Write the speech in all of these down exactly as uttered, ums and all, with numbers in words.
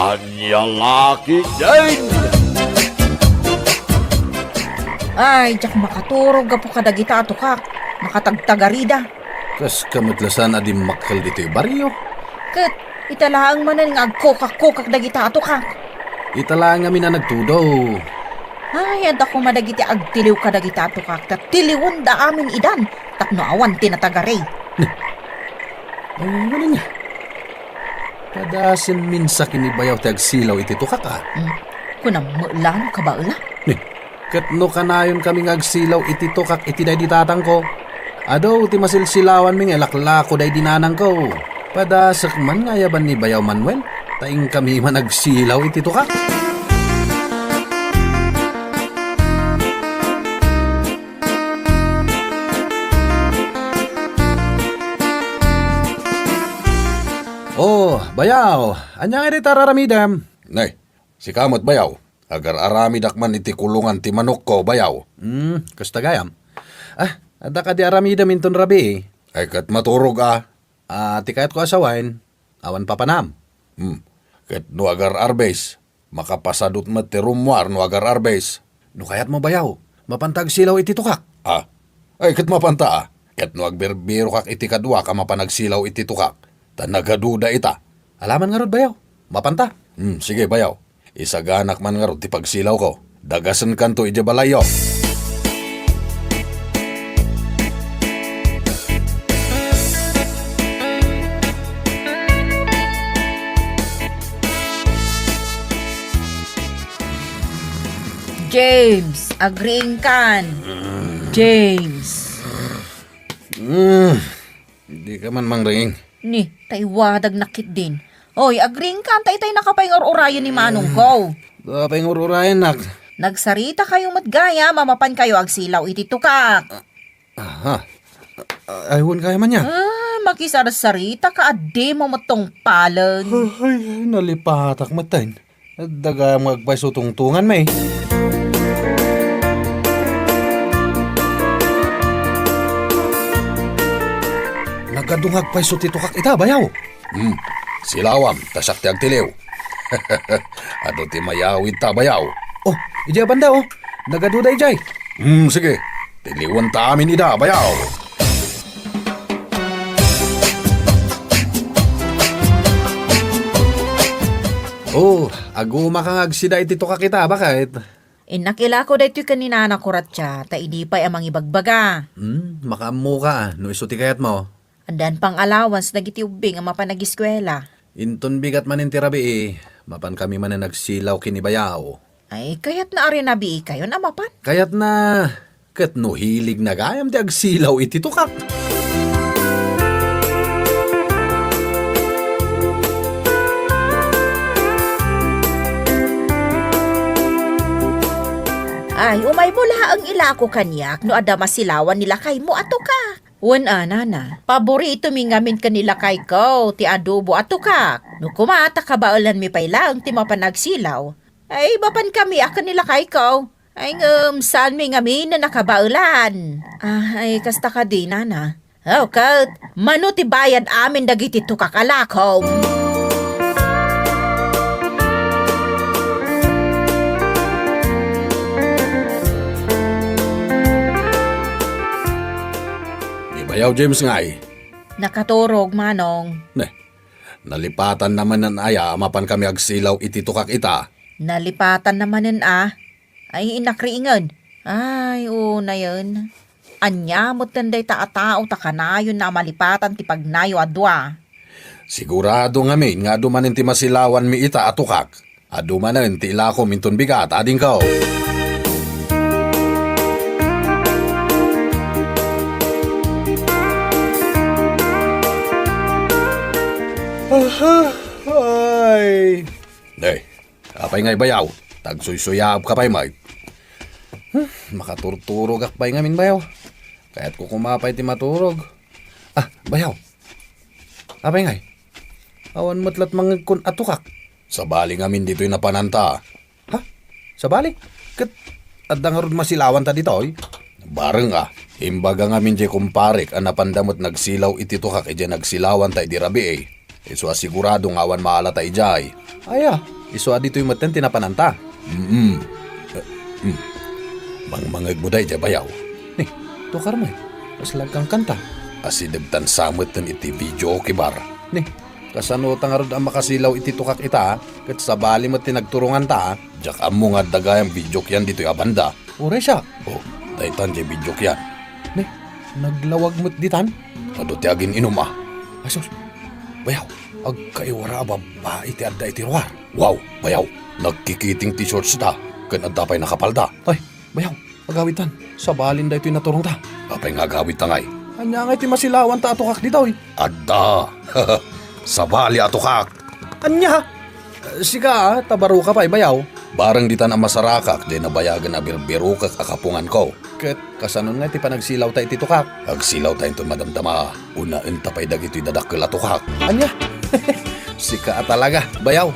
Ania la ketdin? Ay, diak makaturog gapu kadagita a tukak. Makatagtagarida. Kaska met la saan a dimmakkel ditoy barrio. Ket ita laeng manen nga agkukak-kukak dagita a tukak. Ita laeng ngamin a nagtudo. Ay, adda koma dagiti agtiliw kadagita a tukak, ta tiliwenda amin idan tapno awan ti natagari. Ay, wen ania? Padasen minsa ken ni bayaw ti agsilaw iti tukak, a? Hmm. Kunam met la no kabaela? Ni, ket no kanayonkami nga agsilaw iti tukak iti daydi tatangko, adu ti masilsilawanmi nga ilaklako daydi nanangko. Padasek man nga ayaban ni bayaw Manuel, ta inkami man agsilaw iti tukak. Oh, bayaw, ania ngay dayta ar-aramidem? Nay, sika met, bayaw. Agar-aramidak man iti kulongan ti manokko, bayaw. Hmm, kasta gayam. Ah, adda kadi aramidem inton rabii? Ay, ket maturog a. Ah, ti kayatko a sawen, awan papanam. Hmm. Ket no agar-arbes, makapasadut met ti rummuar no agar-arbes. No kayatmo, bayaw, mapanta agsilaw iti tukak. Ah. Ay, ket mapanta, a. Ket no agbirbirokak iti kaduak a mapan agsilaw iti tukak, ta nagaduda ita. Alaman ngarud, bayaw. Mapanta. Hmm, sige, bayaw. Isaganak man ngarud ti pagsilawko. Dagasenkanto idiay balayyo. James, agriingkan. James. Mm. Dika man mangriing. Ni, ta iwadagnak ketdin. Oy, agriingkan ta itay nakapaingur-urayen ni manongko. Nakapaingur-urayennak. Nagsaritakayo met gayam a mapankayo agsilaw iti tukak. Aha. Ay, wen gayam ania? Ah, makisarsaritaka a dimo met tungpalen. Ay, nalipatak metten. Adda gayam nga agpayso tungtunganmi. Nagadu nga agpayso ti tukak ita, bayaw. Hmm, silawam, ta siak ti agtiliw. Adu ti mayawidta, bayaw. Oh, idiay a banda, oh. Nagaduda idiay. Hmm, sige. Tiliwenta amin ida, bayaw. Oh, agumaka nga agsida iti tukak ita, baket. Innak ilako daytoy ken ni nanako, Ratia, ta idi pay a mangibagbaga. Hmm, makaammoka, no isu ti kayatmo. Addaan pang allowance dagiti ubbing a mapan agiskuela. Inton bigat manen ti rabii, mapankami manen agsilaw ken ni bayaw. Ay, kayatna a rinabiikayon a mapan? Kayatna, ket no hiligna gayam ti agsilaw iti tukak. Ay, umaymo laeng ilako kaniak no adda masilawan ni lakaymo a tukak. Wen a, nana, paboritomi ngamin ken ni lakayko ti adobo a tukak. No koma ta kabaelanmi pay laeng ti mapan agsilaw, ay, mapankami a ken ni lakayko. Ay, ngem saanmi ngamin a nakabaelan. Ah, ay, kasta kadi, nana. Oh, ket mano ti bayad amin dagiti tukak a lakom? Ni bayaw James ngay? Nakaturog, manong. Ne, nalipatanna manen aya a mapankami agsilaw iti tukak ita? Nalipatanna manen a. Ay, innak riingen. Ay, unayen. Ania metten dayta a tao ta kanayonna a malipatan ti pagnayo a dua? Sigurado ngamin nga adu manen ti masilawanmi ita a tukak. Adu manen ti ilakom inton bigat, adingko. Aha, ay. Day, apay ngay bayaw? Tagsuysuyaabka pay met. Hmm, makaturturogak pay ngamin bayaw. Kayatko koma pay ti maturog. Ah, bayaw. Apay ngay? Awan met lat mangngegkon a tukak. Sabali ngamin ditoy napananta. Ha? Sabali? Ket adda ngarud masilawanta ditoy? Bareng a, imbaga ngamin diay kumparek a napanda met nagsilaw iti tukak idiay nagsilawanta idi rabii. Isu a sigurado nga awan maalata idiay. Aya, isu a ditoy metten ti napananta. Mm. Eh, mm. Mangmangegmo daydiay, bayaw. Ni, tukar met. Kasla agkankanta. Asidegtan sa metten iti videoke bar. Ni, kasano ta ngarud a makasilaw iti tukak ita, ket sabali met ti nagturonganta? Diak ammo nga adda gayam videokean ditoy a banda. Uray siak. Oh, daytan diay videokean. Ne, naglawag met ditan? Adu ti agin-inum a. Ay sus, bayaw, agkaiwara a babbai ti adda iti ruar. Wow, bayaw, nagkikiting ti shorts da, ken adda pay nakapalda. Ay, bayaw, agawitan, sabalin daytoy naturongta. Apay nga agawidta ngay? Ania ngay ti masilawanta a tukak ditoy? Adda. Sabali a tukak. Ania? Sika, a, ta baroka pay, bayaw. Bareng ditan a masarakak, diay nabayagen a birbirokek a kapunganko. Ket kasanon nga ti panagsilawta iti tukak? Agsilawta inton madamdama. Unaenta pay dagitoy dadakkel a tukak. Ania? Sika a talaga, bayaw.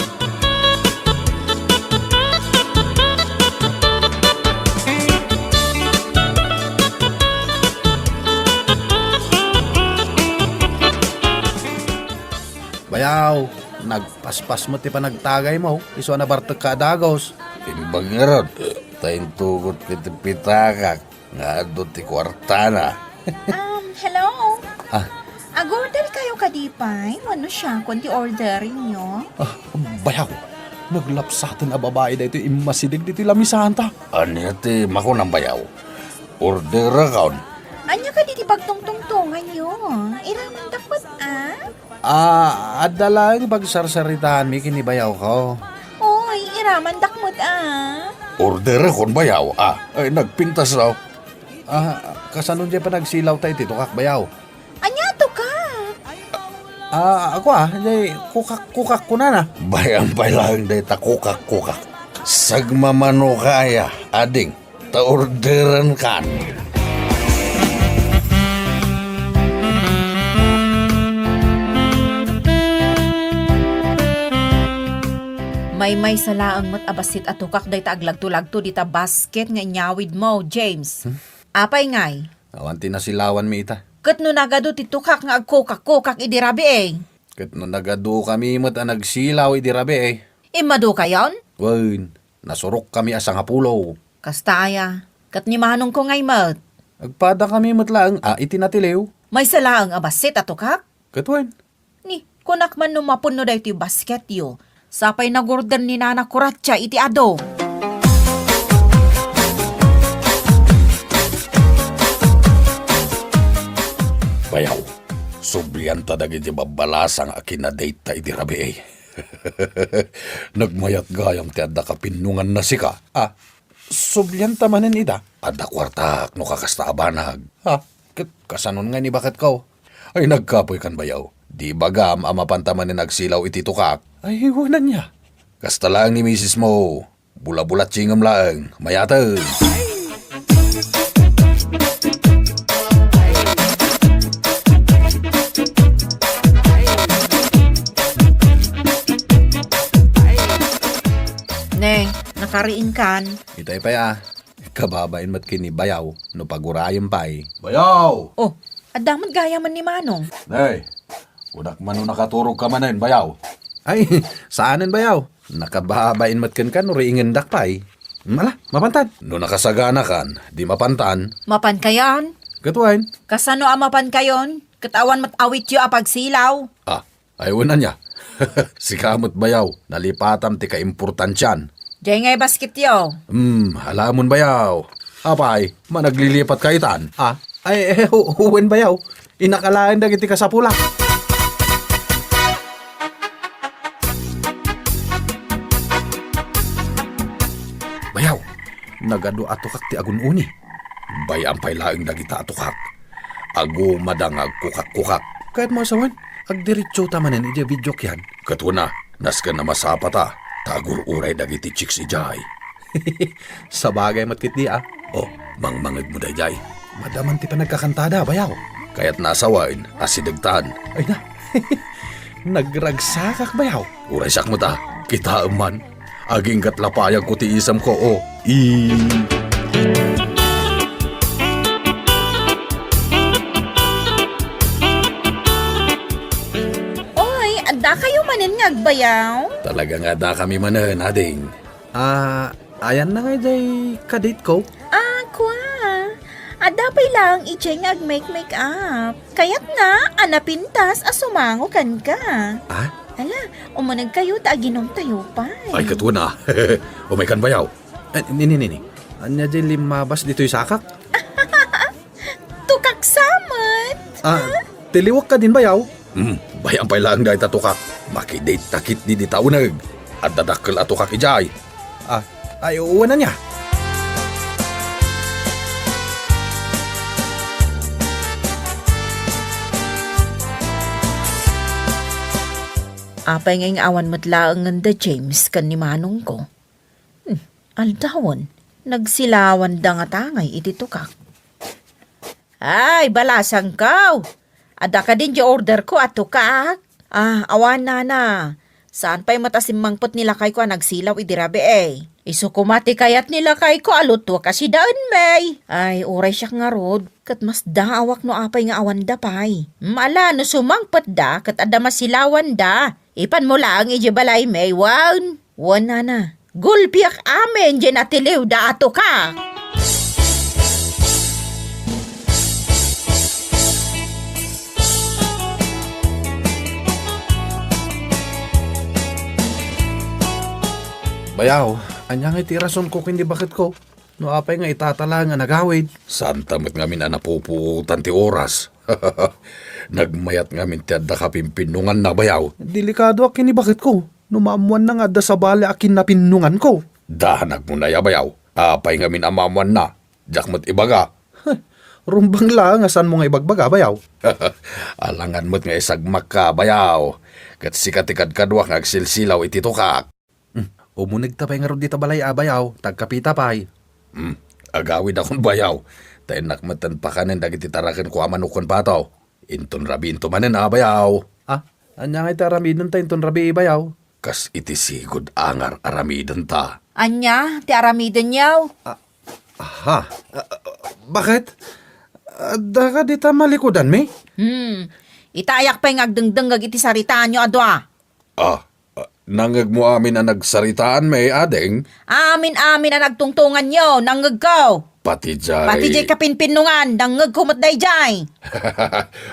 Bayaw, nagpaspas met ti panagtagaymo, isu a nabartekka a dagus. Imbag ngarud, ta intugot ko iti pitakak nga adu ti kuartana. Um, hello? Ah. Ag-order kayo kadi pay? Wenno siakon ti order inyo? Ah, bayaw, naglapsaten a babai daytoy immasideg ditoy lamisanta. Ania ti makunam, bayaw? Orderakon? Ania kadi ti pagtungtungtonganyo? Iramandak met, ah? Ah, adda laeng pagsarsaritaanmi ken ni bayawko. Oy, iramandak met, ah. Orderakon, bayaw, ah. Ay, nagpintas, oh. Ah, kasano diay panagsilawta iti tukak, bayaw? Ania, tukak? Ah, ako, ah, diay kukak-kukak kunana. Bayan pay laeng dayta kukak-kukak. Sagmamano ka aya, ading. Ta orderankan. Maymaysa laeng met a bassit a tukak dayta aglagto-lagto dita basket nga inyawidmo, James. Hmm? Apay ngay? Awan ti nasilawanmi ita. Ket no nagadu ti tukak nga agkukak-kukak idi rabii? Ket no nagadukami met a nagsilaw idi rabii? Immadukayon? Wen, nasurokkami a sangapulo. Kasta aya, ket ni manongko ngay met? Agpadakami met laeng a iti natiliw. Maysa laeng a bassit a tukak? Ket wen? Ni, kunak man no mapno daytoy basketyo. Sapay nagorder ni Nana Kuratsa iti adu. Bayaw, sublianta dagiti babbalasang a kinadate-ta idi rabii. Nagmayat gayam ti adda kapinnonganna sika. Ah, sublianta manen ida. Adda kuartak no kakasta a banag. Ha? Ket kasanon nga ni baketko? Ay, nagkapoykan bayaw. Di bagam a mapanta manen agsilaw iti tukak. Ay, wen ania? Kasta laeng ni misismo. Bulabulatsingem laeng. Mayat. Ne, nakariingkan. Itay pay a. Kababain met ken ni bayaw no pagurayem pay. Bayaw! Oh, adda met gayam ni manong. Nay, kunak man no nakaturogka manen, bayaw. Ay, saanen, bayaw. Nakababain met kenka no riingendak pay. Ala, mapantan. No nakasaganakan, di mapantan. Mapankayon? Ket wen? Kasano a mapankayon? Ket awan met awityo a pagsilaw. Ah, ay, wen ania? Sika met bayaw, nalipatam ti kaimportansian. Diay ngay basketyo. Hmm, alamon bayaw. Apay, managlilipat ka itan? Ah, ay, eh, hu-, wen bayaw. Inakalaen dagiti kasapulak. Bayaw, nagadu a tukak ti agun-uni. Bay-am pay laeng dagita a tukak. Agumada nga agkukak-kukak. Kayatmo a sawen, agdiretsota manen idiay videokean. Ket wen a, nasken a masapata, ta agur-uray dagiti chicks idiay. Sabagay met ketdi a. Oh, mangmangegmo daydiay. Madaman ti panagkakantada, bayaw. Kayatna a sawen, asidegtan. Ay na. Nagragsakak, bayaw. Uray siak met a. Kitaem man. Aginggat lapayagko ti isemko, o. I. Oy, Yaw? Talaga nga adda kami manen, ading. Ah, ayanna nga idiay kadate ko? Ah, kua. Adda pay laeng idiay nga agmake-make up. Kayatna a napintas a sumango kenka. Ah? Ala, umunegkayo ta aginomtayo pay. Ay, ket wen a. Umaykan, bayaw. Eh, nini, nini. Ania diay limmabas ditoy sakak? Tukak sa met. Ah, tiliwek kadin, bayaw? Hmm, bay-am pay laeng dayta tukak. Makidate ta ketdi dita uneg. Adda dakkel a tukak idiay. Ah, ay, wen ania? Apay ngay nga awan met laengen da James ken ni manongko? Hmm, aldawen, nagsilawanda ngata ngay iti tukak. Ay, balasangko! Adda kadin diay orderko a tukak? Ah, awan, nana. Saan pay met a simmangpet ni lakayko a nagsilaw idi rabii. Isu koma ti kayat ni lakayko a lutuek a sidaen, May. Ay, uray siak ngarud, ket masdaawak no apay nga awanda pay. Mala no sumangpetda ket adda masilawanda. Ipanmo laeng idiay balay, May, wen? Wen, nana. Gulpiak amin diay natiliwda a tukak. Bayaw, ania ngay ti rasonko ken ni baketko? No apay nga itatala nga nagawid? Saanta met ngamin a napupuotan ti oras. Nagmayat ngamin ti adda kapinpinnonganna, bayaw. Delikadoak ken ni baketko. No maammoanna nga adda sabali a kinnapinnonganko. Danagmo nay a bayaw. Apay ngamin a maammoanna? Diak met ibaga. Rumbeng laeng a saanmo nga ibagbaga, bayaw. Alangan met nga isagmakka, bayaw. Ket sika ti kadkaduak nga agsilsilaw iti tukak. Hmm, umunegta pay ngarud dita balay a bayaw, ta agkapita pay. Hmm, agawidakon bayaw, ta innak metten pakanen dagiti tarakenko a manok ken pato. Inton rabiinto manen a bayaw. Ah, ania ngay ti aramidenta inton rabii, bayaw? Kas iti sigud a ngar-aramidenta. Ania ti aramidenyo? Ah, aha. Ah, ah, baket? Adda ka dita malikudanmi? Hmm, itayak pay nga agdengdengngeg iti saritaanyo a dua. Ah, ah, nangngegmo amin a nagsaritaan, May, ading? Amin-amin a nagtungtonganyo, nangngegko. Pati jay Pati jay kapinpinnongan, nangngegko met dayjay.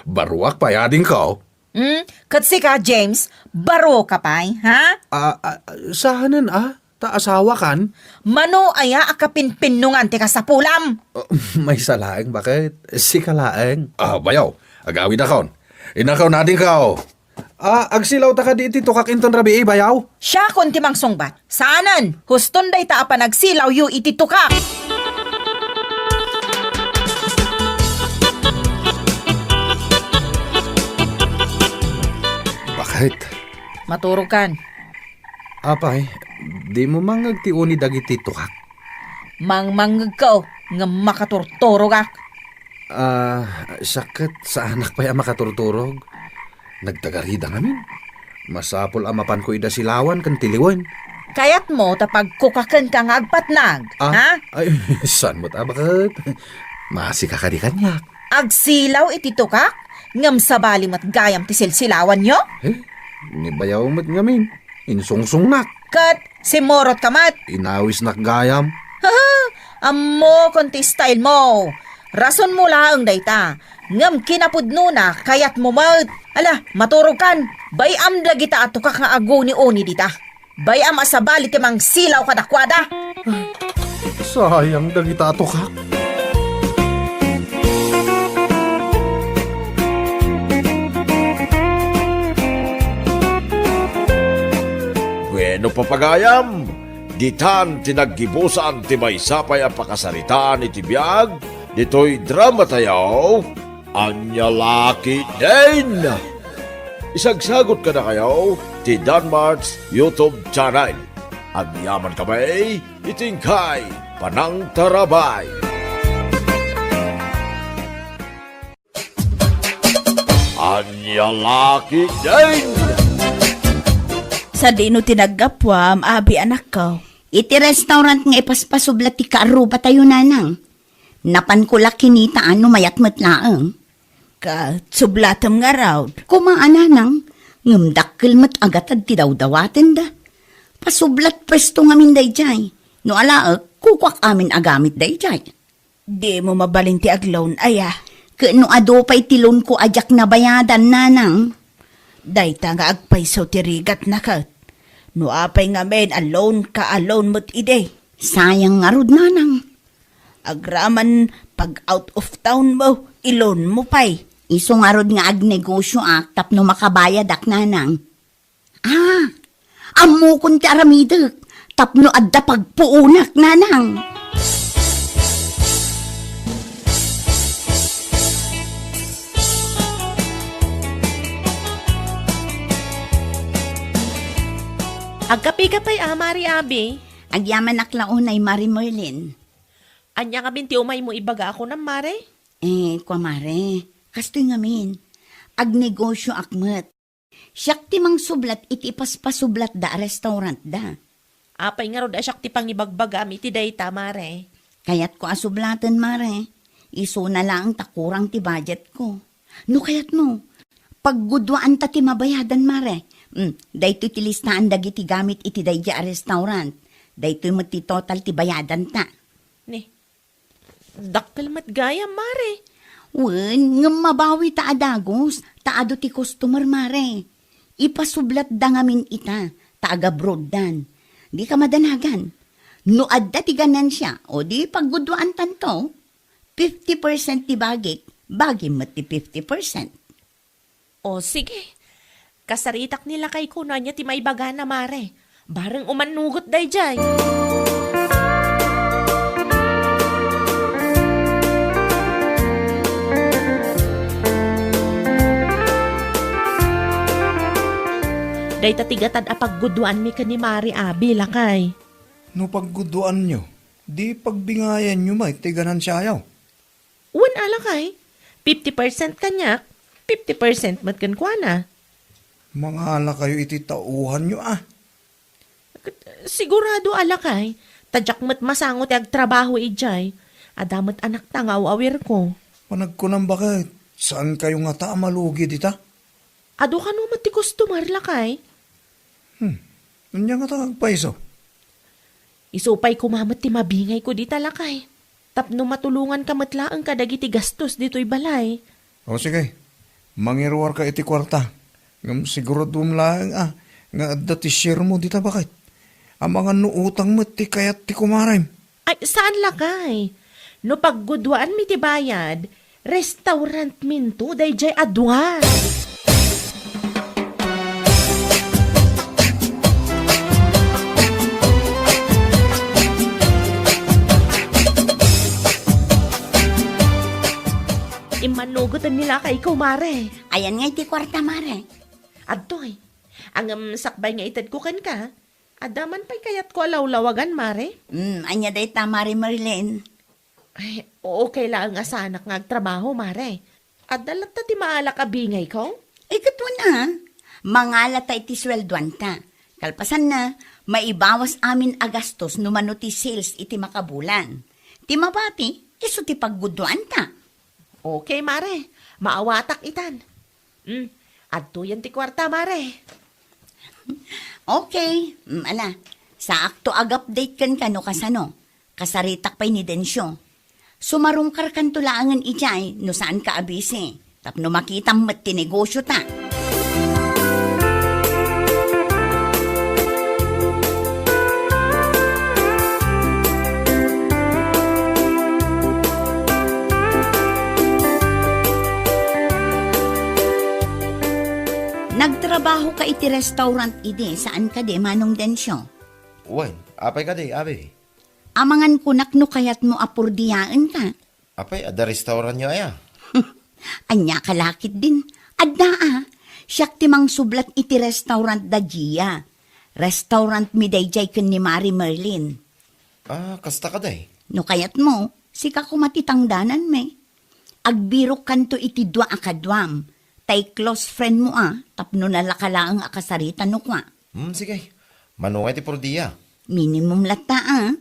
Baruak pay, adingko. Hmm? Ket sika, James, baro ka pay, ha? Ah, ah, saanen a? Ta asawakan? Mano aya a kapinpinnongan ti kasapulam? Ah, maysa laeng, baket? Sika laeng. Ah, bayaw, agawidakon. Innakon, adingko. Ah, agsilawta kadi iti tukak inton rabii, bayaw? Siakon ti mangsungbat. Saanen, huston dayta a panagsilawyo iti tukak. Baket? Maturogkan. Apay, dimo mangngeg ti uni dagiti tukak? Mangmangngegko, ngem makaturturogak. Ah, siak ket saanak pay a makaturturog. Nagtagarida ngamin. Masapul a mapanko ida silawan ken tiliwen. Kayatmo ta pagkukakenka nga agpatnag, Ah, ha? Ay, saan met a baket? Maasika kadi kaniak. Agsilaw iti tukak, ngem sabali met gayam ti silsilawanyo? Eh, ni bayaw met ngamin. Insungsongnak. Ket simmurot ka met. Inawisnak gayam. Haha, ammokon ti style mo. Rasonmo laeng dayta. Ngem kinapudnona, kayatmo met. Ala, maturogkan. Bay-am dagita a tukak nga aguni-uni dita. Bay-am a sabali ti mangsilaw kadakuada. Sayang dagita a tukak. Wenno, papagayam, ditan ti naggibusan ti maysa pay a pakasaritaan iti biag ditoy dramatayo, Ania La Ketdin. Isagsagot kadakayo ti Danmart's YouTube channel. Agyamankami iti inkay panangtarabay. Ania La Ketdin. Sadino ti naggapuam, abi, anakko? Iti restaurant nga ipaspasobla ti kaarrubatayo, nanang. Napanko la kinita a no mayat met laeng. Ket sublatem ngarud. Koma a, nanang, Ngem dakkel met a gatad ti dawdawatenda. Pasublat puesto ngamin daydiay. No alaek, kukuak amin a gamit daydiay. Dimo mabalin ti ag-loan aya? Ket no adu pay ti loan ko a diak nabayadan, nanang? Dayta nga agpayso ti rigatna ket. No apay ngamin a loan ka a loan met idi? Sayang ngarud, nanang. Agraman pag out of town mo, i-loan mo pay. Isu ngarud nga agnegosioak tapno makabayadak, nanang. Ah, ammokon ti aramidek tapno adda pagpuonak, nanang. Agkapika pay a, Mari Abi? Agyamanak la unay, Mari Merlin. Ania ngamin ti umaymo ibaga a kunam, Mare? Eh, kua, Mare, kastoy ngamin. Agnegosioak met. Siak ti mangsublat iti ipaspasublatda a restaurantda. Apay ngarud a siak ti pangibagbagam iti dayta, Mare? Kayatko a sublaten, Mare. Isuna laeng ta kurang ti budgetko. No kayatmo, pagguduaanta ti mabayadan, Mare. Mm, daytoy ti listaan dagiti gamit iti daydiay a restaurant. Daytoy met ti total ti bayadanta. Ni, dakkel met gayam, Mare. Wen, ngem mabawita a dagus, ta adu ti customer, Mare. Ipasublatda ngamin ita, ta agabroaddan. Dika madanagan. No adda ti ganansia, o di pagguduaantanto, fifty percent ti bagik, bagim met ti fifty percent. O, sige. Kasaritak ni lakayko no ania ti maibagana, Mare. Bareng umannugot daydiay. Dayta ti gatad a pagguduanmi ken ni Mare Abi, lakay. No pagguduanyo, di pagbingayanyo met ti ganansiayo? Wen a, lakay. Fifty percent kaniak, fifty percent met kenkuana. Mangalakayo iti tauhanyo, a. Sigurado a, lakay, ta diak met masango ti agtrabaho idiay. Adda met anakta nga aw-awirko. Panagkunam baket, saankayo ngata a malugi dita? Adu kano met ti customer, lakay? Hmm. Ania ngata nga agpayso? Isu pay koma met ti mabingayko dita, lakay. Tapno matulonganka met laeng kadagiti gastos ditoy balay. O, sige. Mangiruarka iti kuarta. Ngem siguraduem laeng a nga adda ti sharemo dita baket. Amangan no utang met ti kayat ti kumarem. Ay, saan, lakay. No pagguduaanmi ti bayad, restaurantminto daydiay a dua. Immannugoten ni lakayko, Mare. Ayan nga iti kuarta, Mare. Adtoy. Ngem sakbay nga itedko kenka, adda man pay kayatko a lawlawagan, Mare? Hmm, ania dayta, Mare Merlin? Ay, okay laeng a saanak nga agtrabaho, Mare. Adda latta ti maalak a bingayko? Ay, ket wen a, mangalata iti sueldoanta. Kalpasanna, maibawas amin a gastos no mano ti sales iti makabulan. Ti mabati, isu ti pagguduanta. Okay, Mare. Maawatak itan. Hmm, adtoyen ti kuarta, Mare. Okay. Hmm, ala, saakto ag-update kenka no kasano. Kasaritak pay ni Dencio. Sumarungkarkanto laengen idiay no saanka a busy. Tapno makitam met ti negosiota. Nagtrabahoka iti restaurant idi, saan kadi, Manong Dencio? Wen, apay kadi, abi? Amangan kunak no kayatmo a purdiaenka. Apay, adda restaurantyo aya? Ania ka la ketdin? Adda a. Siak ti mangsublat iti restaurantda Gia. Restaurantmi daydiay ken ni Mari Merlin. Ah, kasta kadi? No kayatmo, sika koma ti tangdananmi. Agbirokkanto iti dua a kaduam. Tay close friendmo a, tapno nalaka laeng a kasarita no kua. Hmm, sige. Mano ngay ti purdia? Minimum latta, a.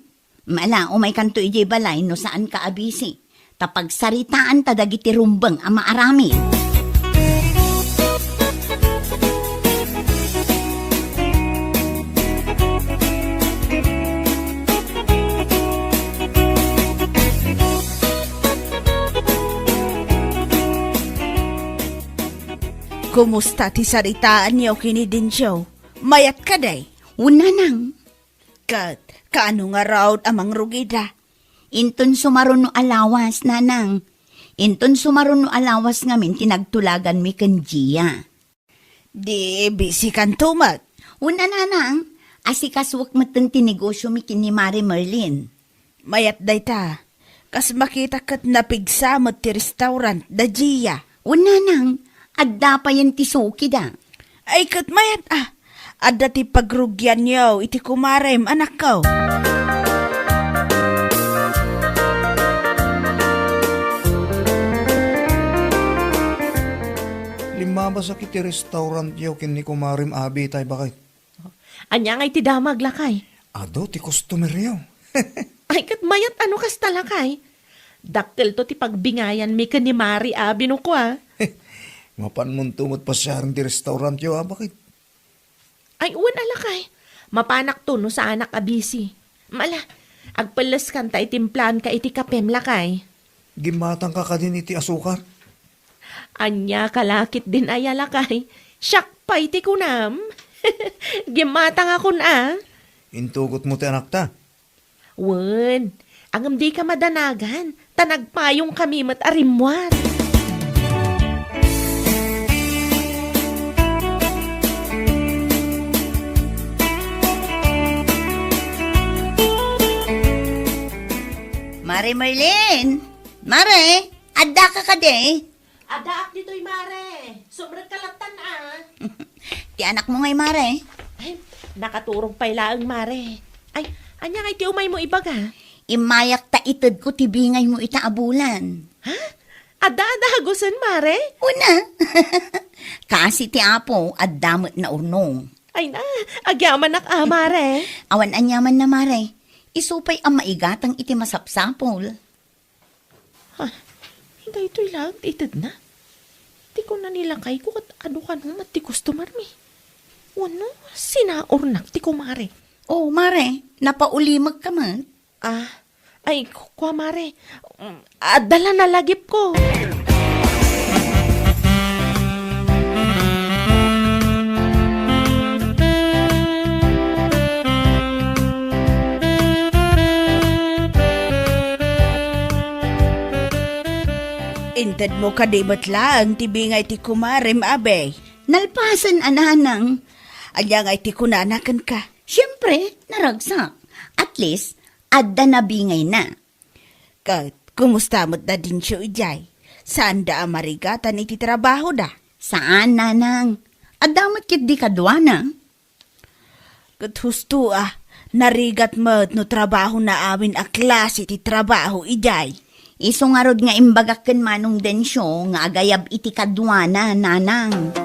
Ala, umaykanto idiay balay no saanka a busy. Ta pagsaritaanta dagiti rumbeng a maaramid. Kumusta ti saritaanyo ken ni Dencio? Mayat kadi? Wen, nanang. Ket kaano ngarud a mangrugida? Inton sumaruno a lawas, nanang. Inton sumaruno a lawas ngamin ti nagtulaganmi ken Gia. Di bisikanto met? Wen, nanang, asikasuek metten ti negosiomi ken ni Mare Merlin. Mayat dayta. Kas makita ket napigsa met ti restaurant da Gia. Wen, nanang, adda payen ti sukida. Ay, ket mayat a. Adda ti pagrugianyo iti kumarem, anakko. Limmabas iti restaurantyo ken ni kumarem Abi tay baket. Ania ngay ti damag, lakay? Adu ti customeryo. Ay, ket mayat a no kasta, lakay. Dakkelto ti pagbingayanmi ken ni Mare Abi no kua. Mapanmonto met pasiaren ti restaurantyo, a, baket? Ay, wen a, lakay. Mapanakto no saanak a busy. Ala, agpelleskanta iti implaanka iti kapem, lakay. Gimmatangka kadin iti asukar? Ania ka la ketdin aya, lakay? Siak pay ti kunam. Gimmatangakon a. Intugotmo ti anakta? Wen, ngem dika madanagan, ta nagpayongkami met a rimmuar. Mare Merlin! Mare! Addaka kadi? Addaak ditoy, Mare. Sumrekka lattan a. Ti anakmo ngay, Mare? Ay, nakaturog pay laeng, Mare. Ay, ania ngay ti umaymo ibaga? Immayak ta itedko ti bingaymo ita a bulan. Ha? Adda a dagusen, Mare? Wen a. Kaasi ti Apo, adda met naurnong. Ay na, agyamanak a, Mare. Awan aniamanna, Mare. Isu pay a maigatang iti masapsapul. Ha? Daytoy laeng ti itedna? Ti kuna ni lakayko ket adu kano met ti customermi. Wenno, sinaurnak ti kumare. Oh, Mare, napaulimekka met. Ah, ay, ku-, kua, Mare. Mm, adda la nalagipko. Intedmo kadi met laeng ti bingay ti kumarem, Abi? Nalpasen a nanang. Ania ngay ti kunana kenka? Siempre, naragsak. At least, adda nabingayna. Ket, kumusta met da Dencio idiay? Saanda a marigatan iti trabahoda? Saan, nanang. Adda met ketdi kaduana. Ket husto a, narigat met no trabahona amin a klase ti trabaho idiay. Isu ngarud nga imbagak ken Manong Dencio nga agayab iti kaduana, nanang.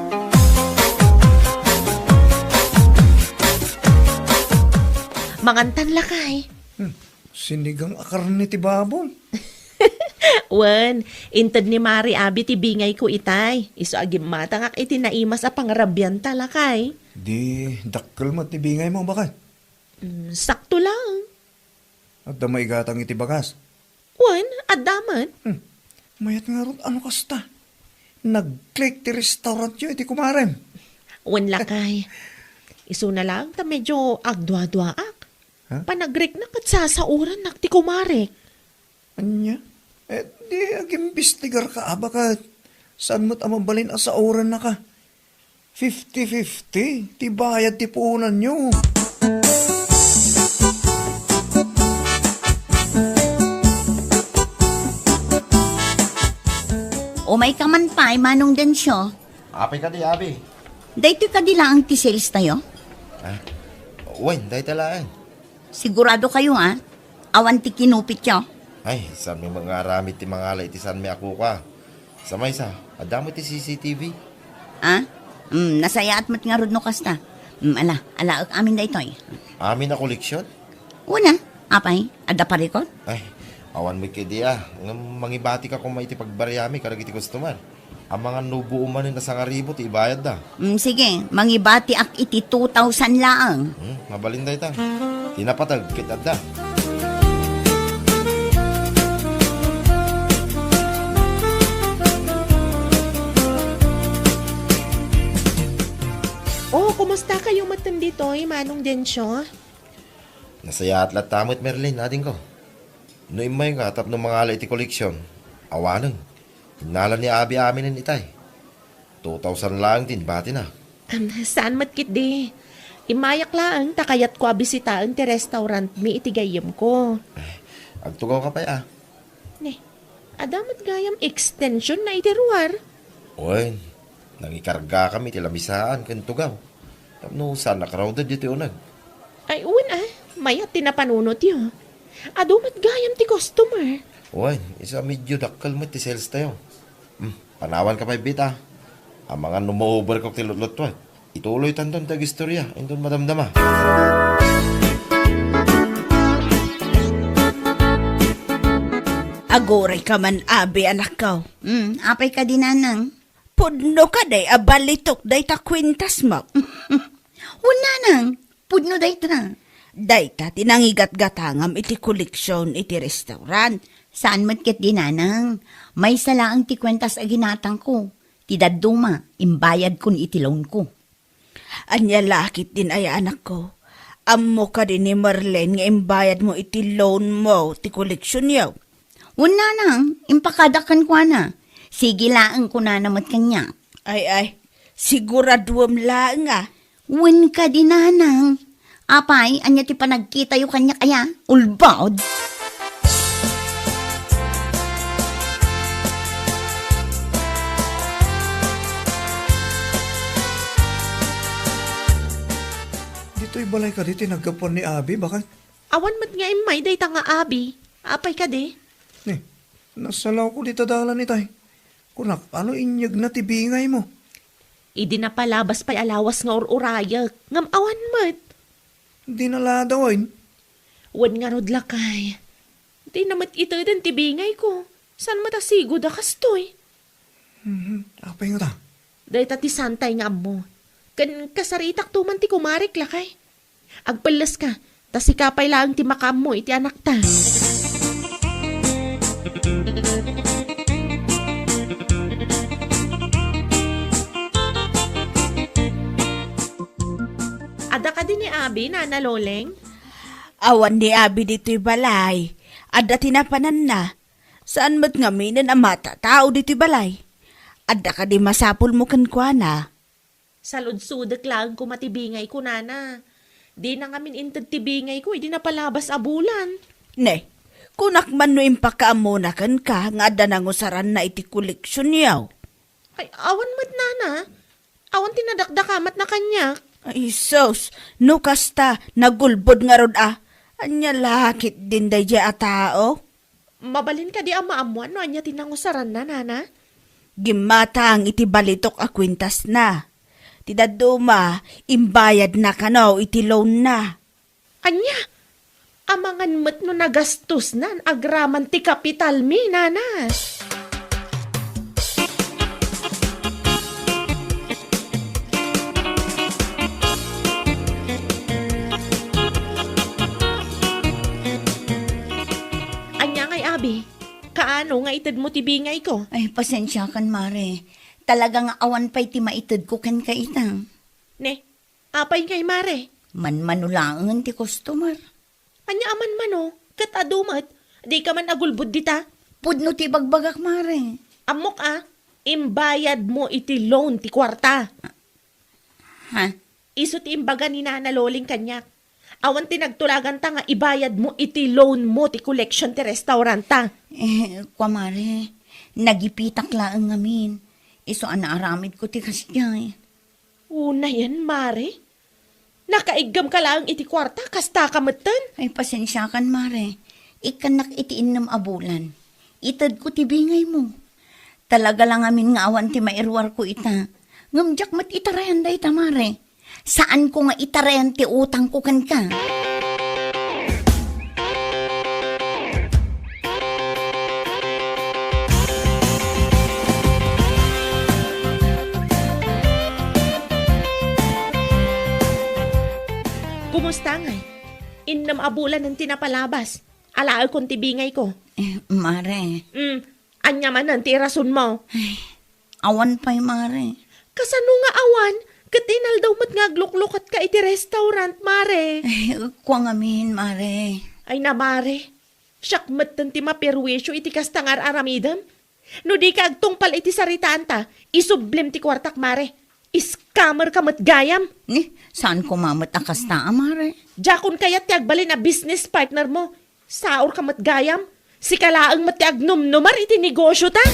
Mangantan lakay. Hmm. Sinigang a karne ti baboy. Wen, inted ni Mare Abi ti bingayko itay. Isu a gimmatangak iti naimas a pangarabianta, lakay. Di dakkel met ti bingaymo, baket? Mm, sakto lang. Adda maigatang iti bagas? Wen, adda met. Hmm. Mayat ngarud, ano kasta? Nag-click ti restaurantyo iti kumarem. Wen, lakay. Isuna lang ta medyo agduaduaak. Ha? Panagriknak ket sasaorannak ti kumarek. Ania? Eh, di agimbestigarka a baket. Saan met a mabalin a saorannaka? Fifty fifty ti bayad ti puonanyo. Umayka man pay, Manong Dencio. Apay kadi, Abi? Daytoy kadi laeng ti sales tayo? Ah, wen, dayta laeng. Sigurado kayo, ah? Awan ti kinupityo? Ay, saanmi nga aramid ti mangala iti saanmi a kuka. Sa maysa, adda met ti C C T V. Ah? Mm, nasayaat met ngarud no kasta. Mm, ala, alaek amin daytoy. Amin a koleksion? Una, apay, adda parikot? Ay, awan met kadi a. Ngem mangibatika koma iti pagbariami kadagiti customer. Amangan no buo manen a sangaribu ti ibayadda. Mm, sige, mangibatiak iti two thousand laeng. Hmm, mabalin dayta. Ti napateg ket adda. Kumusta kayo metten ditoy, Manong Dencio? Nasayaat latta met, Merlin, adingko. No immayka tapno mangala iti koleksion, awanen. Innala ni Abi aminen itay. Two thousand laeng ti inbatina. Am, saan met ketdi. Immayak laeng ta kayatko a bisitaen ti restaurantmi iti gayyemko. Eh, agtugawka pay a. Ne, adda met gayam extension na iti ruar. Wen, nangikargakami iti lamisaan ken tugaw. Tapno saan a crowded ditoy uneg. Ay, wen a, mayat ti napanunotyo. Adu met gayam ti customer. Wen, isu a medyo dakkel met ti sales tayo. Hmm, panawanka pay bita. Amangan no ma-overcook ti lutlutuek. Ituloytanton ti agistorya inton madamdama. Agurayka man, Abi, anakko. Hmm, apay kadi, nanang? Pudno kadi a balitok dayta kuentasmo? Wen, nanang, pudno dayta. Dayta ti nangigatgatangam iti koleksion iti restaurant. Saan met ketdi, nanang. Maysa laeng ti kuentas a ginatangko. Ti dadduma, imbayadkon iti loanko. Ania la ketdin aya, anakko? Ammo kadi ni Marlene nga imbayadmo iti loanmo ti koleksionyo? Wen, nanang, impakadak kenkuana. Sige laeng, kunana met kaniak. Ay, ay, siguraduem laeng a. Wen kadi, nanang. Apay, ania ti panagkitayo kaniak aya? Ulbod! Ditoy balay kadi ti naggapuan ni Abi, baket? Awan met nga immay dayta nga Abi. Apay kadi? Ne, nasalawko dita dalan itay. Kunak, ano inyegna ti bingaymo? Idi napalabas pay a lawas nga ur-urayek, ngem awan met. Di naladawen? Wen ngarud, lakay. Dina met iteden ti bingayko. Saan met a sigud a kastoy? Mhm. Apay ngata? Dayta ti saantay nga ammo. Ken kasaritakto man ti kumarek, lakay. Agpelleska, ta sika pay laeng ti makaammo iti anakta. Adda kadi ni Abi, Nana Loleng? Awan ni Abi ditoy balay. Adda ti napananna. Saan met ngaminen a matatao ditoy balay? Adda kadi masapulmo kenkuana? Saludsodek laeng koma ti bingayko, nana. Dina ngamin inted ti bingayko idi napalabas a bulan. Ne, kunak man no impakaammona kenka nga adda nangusaranna iti koleksionyo. Ay, awan met, nana. Awan ti nadakdakamatna kaniak. Ay, sus, no kasta, nagulbod ngarud a. Ania la ketdin daydiay a tao? Mabalin kadi a maammoan no ania ti nangusaranna, nana? Gimmatang iti balitok a kuentasna. Ti dadduma, imbayadna kano iti loanna. Ania? Amangan met no nagastosnan agraman ti kapitalmi, nana. Ania ngay, abi? Kaano nga itedmo ti bingayko? Ay, pasensiakan, mare. Talaga nga awan pay ti maitedko kenka ita. Ne, apay ngay, mare? Manmano laengen ti customer. Ania a manmano? Ket adu met, dika man agulbod dita? Pudno ti ibagbagak, mare. Ammok a, imbayadmo iti loan ti kuarta. Ha? Isu ti imbaga ni Nana Loling kaniak. Awan ti nagtulaganta nga ibayadmo iti loanmo ti collection ti restauranta. Eh, kua, mare, nagipitak laeng ngamin. Isu a naaramidko ti kasdiay. Unayen, mare? Nakaiggamka laeng iti kuarta, kastaka metten? Ay, pasensiakan, mare. Ikkannak iti innem a bulan. Itedko ti bingaymo. Talaga la ngamin nga awan ti mairuarko ita. Ngem diak met itarayan dayta, mare. Saanko nga itarayan ti utangko kenka. Kumusta ngay? Innem a bulanen ti napalabas. Alaekon ti bingayko. Eh, mare. Mm, ania manen ti irasonmo? Ay, awan pay, mare. Kasano nga awan? Ket inaldaw met nga agluklukatka iti restaurant, Mare. Ay, kua ngamin, Mare. Ay na, Mare. Siak metten ti maperwisyo iti kasta nga ar-aramidem. No dika agtungpal iti saritaanta, isublim ti kuartak, Mare. Scammer ka met gayam. Ni, saan koma met a kasta, a, Mare? Diakon kayat ti agbalin a business partner mo. Saor ka met gayam. Sika laeng met ti agnumnumar iti negosyo ta.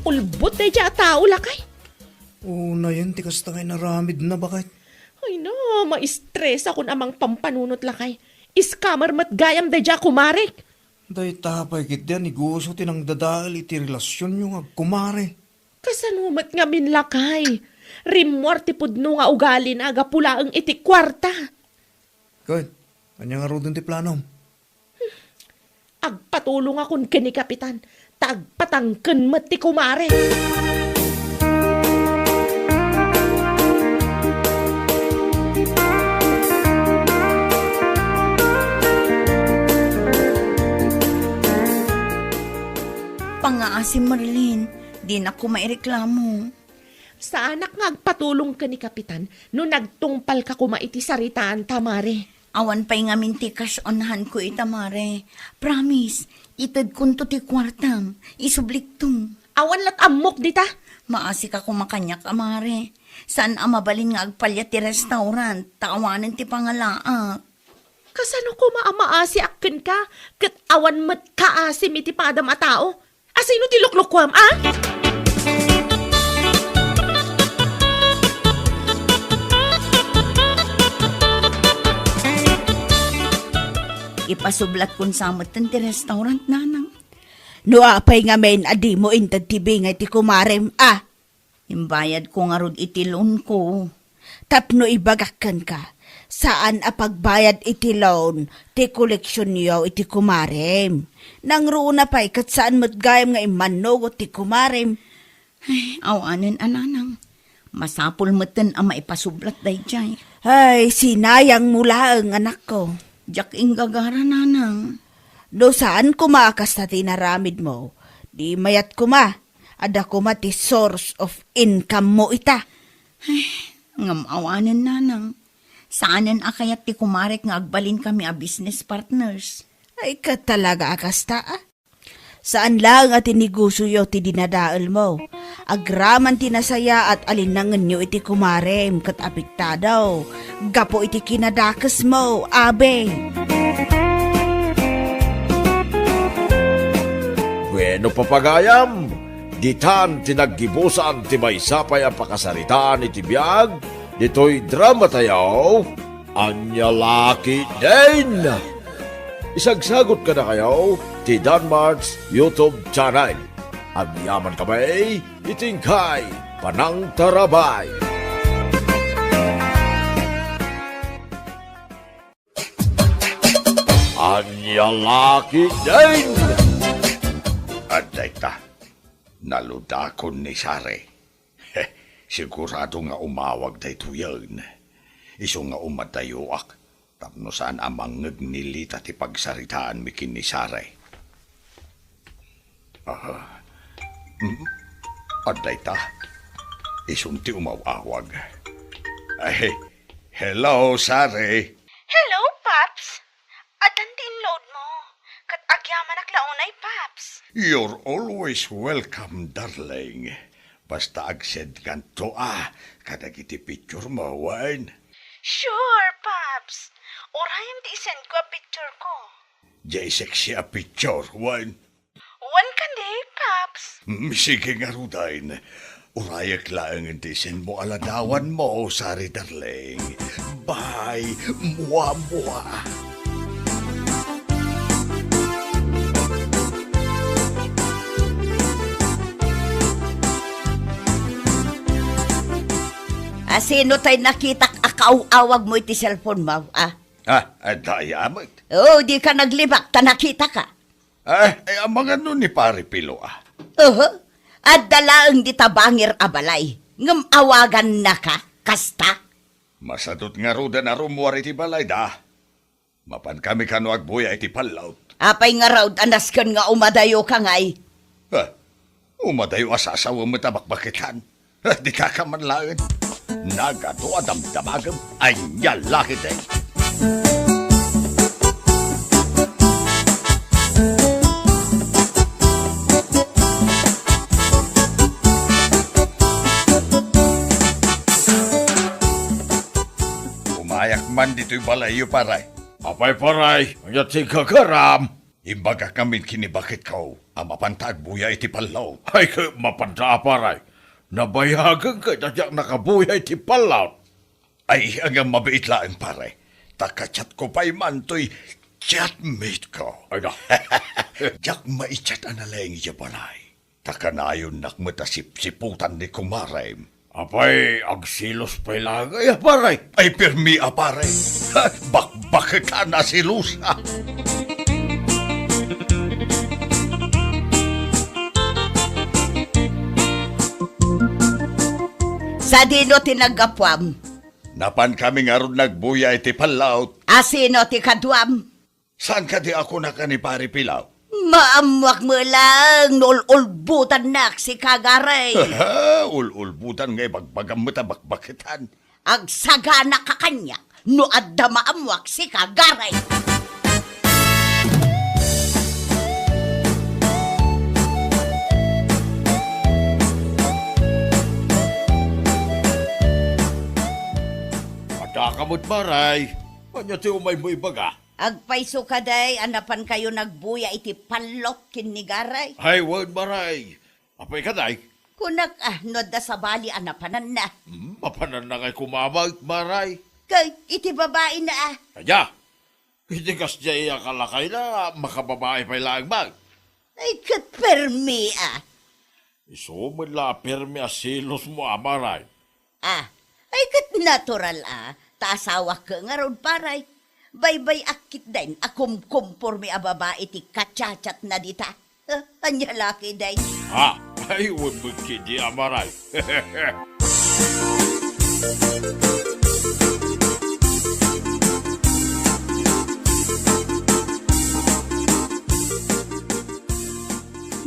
Ulbod daydiay a tao, lakay. Unayen ti kasta nga inaramidna, baket. Ay na, maistresakon a mangpampanunot, lakay. Scammer met gayam daydiay a kumarek. Dayta pay ketdi a negosyo ti nangdadael iti relasionyo nga agkumare. Kasano met ngamin, lakay? Rimmuar ti pudno nga ugalina gapu laeng iti kuarta. Ket, ania ngaruden ti planom? Agpatulongakon ken ni Kapitan, ta agpatangken met ti kumare. Pangngaasim, Marlene, dinak koma ireklamo. Saanak nga agpatulong ken ni Kapitan no nagtungpalka koma iti saritaanta, Mare. Awan pay ngamin ti cash on hand ko ita, Mare. Promise, itedkonto ti kuartam. Isublikto. Awan la't ammok dita. Maasika koma kaniak, a, Mare. Saan a mabalin nga agpaliat ti restaurant, ta awanen ti pangalaak. Kasano koma a maasiak kenka, ket awan met kaasim iti padam a tao? Asino ti luklukuam, a? Ipasublatkon sa metten ti restaurant, nanang. No apay ngamin a dimo inted ti bingay ti kumarem, a? Imbayadko ngarud iti loanko. Tapno ibagak kenka, saan a pagbayad iti loan ti koleksionyo iti kumarem. Nangruna pay ket saan met gayam nga immannugot ti kumarem. Ay, awanen a, nanang. Masapul metten a maipasublat daydiay. Ay, sinayangmo laeng, anakko. Diak inggagara, nanang. No saan koma a kasta ti inaramidmo, di mayat koma. Adda koma ti source of income mo ita. Ay, ngem awanen, nanang. Saanen a kayat ti kumarek nga agbalinkami a business partners. Ay, ket talaga a kasta, a? Saan laeng a ti negosioyo ti dinadaelmo. Agraman ti nasayaat a linnangenyo iti kumarem ket apektado gapu iti kinadakesmo, abi. Bueno, papagayam, ditan ti naggibusan ti maysa pay a pakasaritaan iti biag ditoy dramatayo, Ania La Ketdin. Isagsagut kadakayo ti Danmart's YouTube channel. Agyaman kami iti inkay panangtarabay. Ania La Ketdin! Adda ita, naludakon ni Sare. Sigurado nga umawag daytoyen. Isu nga umadayoak, tapno saan a mangngeg ni Lita ti pagsaritaanmi ken ni Sare. Ah, mm, adda ita. Isun ti umaw-awag. Ay, hello, Sare. Hello, Paps. Addan ti inloadmo. Ket agyamanak la unay, Paps. You're always welcome, darling. Basta agsendkanto a kadagiti picture mo, wen? Sure, Paps. Urayem ti isendko a picture ko. Diay sexy a picture, wen? Wen kadi, Paps. Mm, sige ngaruden. Urayek laeng ti isendmo a ladawanmo, Sari darling. Bye, mua, mua. Asino tay nakitak a kaaw-awag mo iti cellphone mo, a? Ah, adda aya met. Oh, di ka naglibak ta nakita ka. Ah, ay, amangan no ni Pare Pilo, a? Oho. Adda laeng dita bangir a balay. Ngem awaganna ka, kasta? Masadut ngaruden a rummuar iti balay da. Mapan kami kano agbuya iti pallot. Apay ngarud a nasken nga umadayoka ngay? Ah, umadayo a sasawen met a bakbaketan. Ah, dika ka man laeng. Nagadu a damdamagem. Ania la ketdi? Umayak man ditoy balayyo, pare. Apay, pare, ania ti gagaram? Imbagak ngamin ken ni baketko a mapanta agbuya iti pallot. Ay, ket mapanta a, pare. Nabayagen ket a diak nakabuya iti pallot. Ay, ngem mabiit laeng, pare. Ta ka-chatko pay man toy chatmate ko. Ay, na. Diak mai-chat a nalaing idiay balay. Ta kanayonnak met a sipsiputan ni kumarem. Apay, agselos pay laeng aya, pare? Ay, permi a, pare. Ha, bakbaketan a selos, ha? Sadino ti naggapuam? Napankami ngarud nagbuya iti pallot. A sino ti kaduam? Saan kadi a kunak a ni Pare Pilaw? Maammoak met laeng no ul-ulbotannak sika, Garay. Ul-ulbotan nga ibagbagam met a bakbaketan. Agsagana ka kaniak no adda maammoak sika, Garay. Adda ka met, Maray. Ania ti umaymo ibaga? Agpayso kadi a napankayo nagbuya iti pallot ken ni Garay? Ay, wen, Maray. Apay kadi? Kunak, ah, no adda sabali a napananna. Hmm, mapananna ngay koma met, Maray. Kay, iti babaina, ah. Ania? Iti kasdiay a kalakayna, makababai pay laeng met. Ay, ket permi, ah. Isu met la a permi a selosmo, a, Maray. Ah, ay ket natural a, ta asawak ngarud, Paray. Baybay-ak ketdin a kumkomporme a babai ti kachatchatna dita. Ah, ania la ketdi? Ah, ay, wen met ketdi, a, Maray.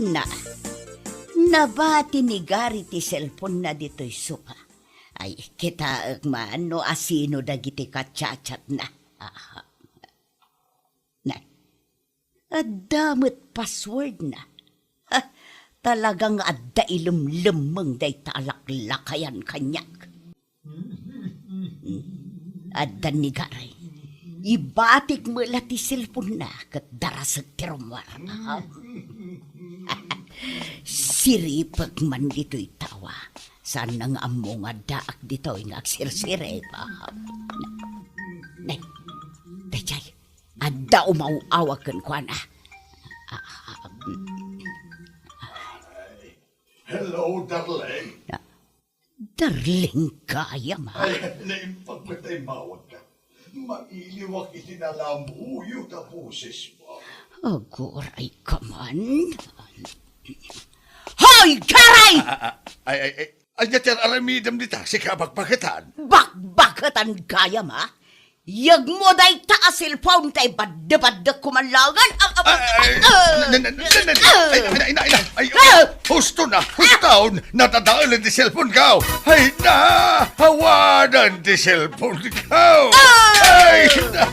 Na, nabati ni Garay ti cellphone-na ditoy sofa. Ay, kitaek man no asino dagiti kachatchatna. Aha. Na, adda met password-na. Ha, talaga nga adda ilemlemmeng dayta a laklakayan kaniak. Adda ni Garay. Ibatik met la ti cellphone-na ket darasek ti rummuar. Aha. Siripek man ditoy tawa. Saanna nga ammo nga addaak ditoy nga agsirsirip. Nay, daydiay, adda umaw-awag kenkuana. Hello, darling. Darling gayam, a. Ay, naimbag met a immawagka. Mailiwak iti nalamuyot a bosesmo. Aguray ka man. Hoy, Garay! A, a, a, ay, ay, ay, ania ti ar-aramidem dita, sika a bakbaketan? Bakbaketan gayam, a? Yegmo dayta a cellphone ta ibaddebaddekko man laengen. A, a, a, ay, a, na, na, na, na, na, ay, ina, ina, ina, ay, a! Husto na, hustaon, nadadaelen ti cellphone ko. Ay, na, awanen ti cellphone ko. A! Ay, na.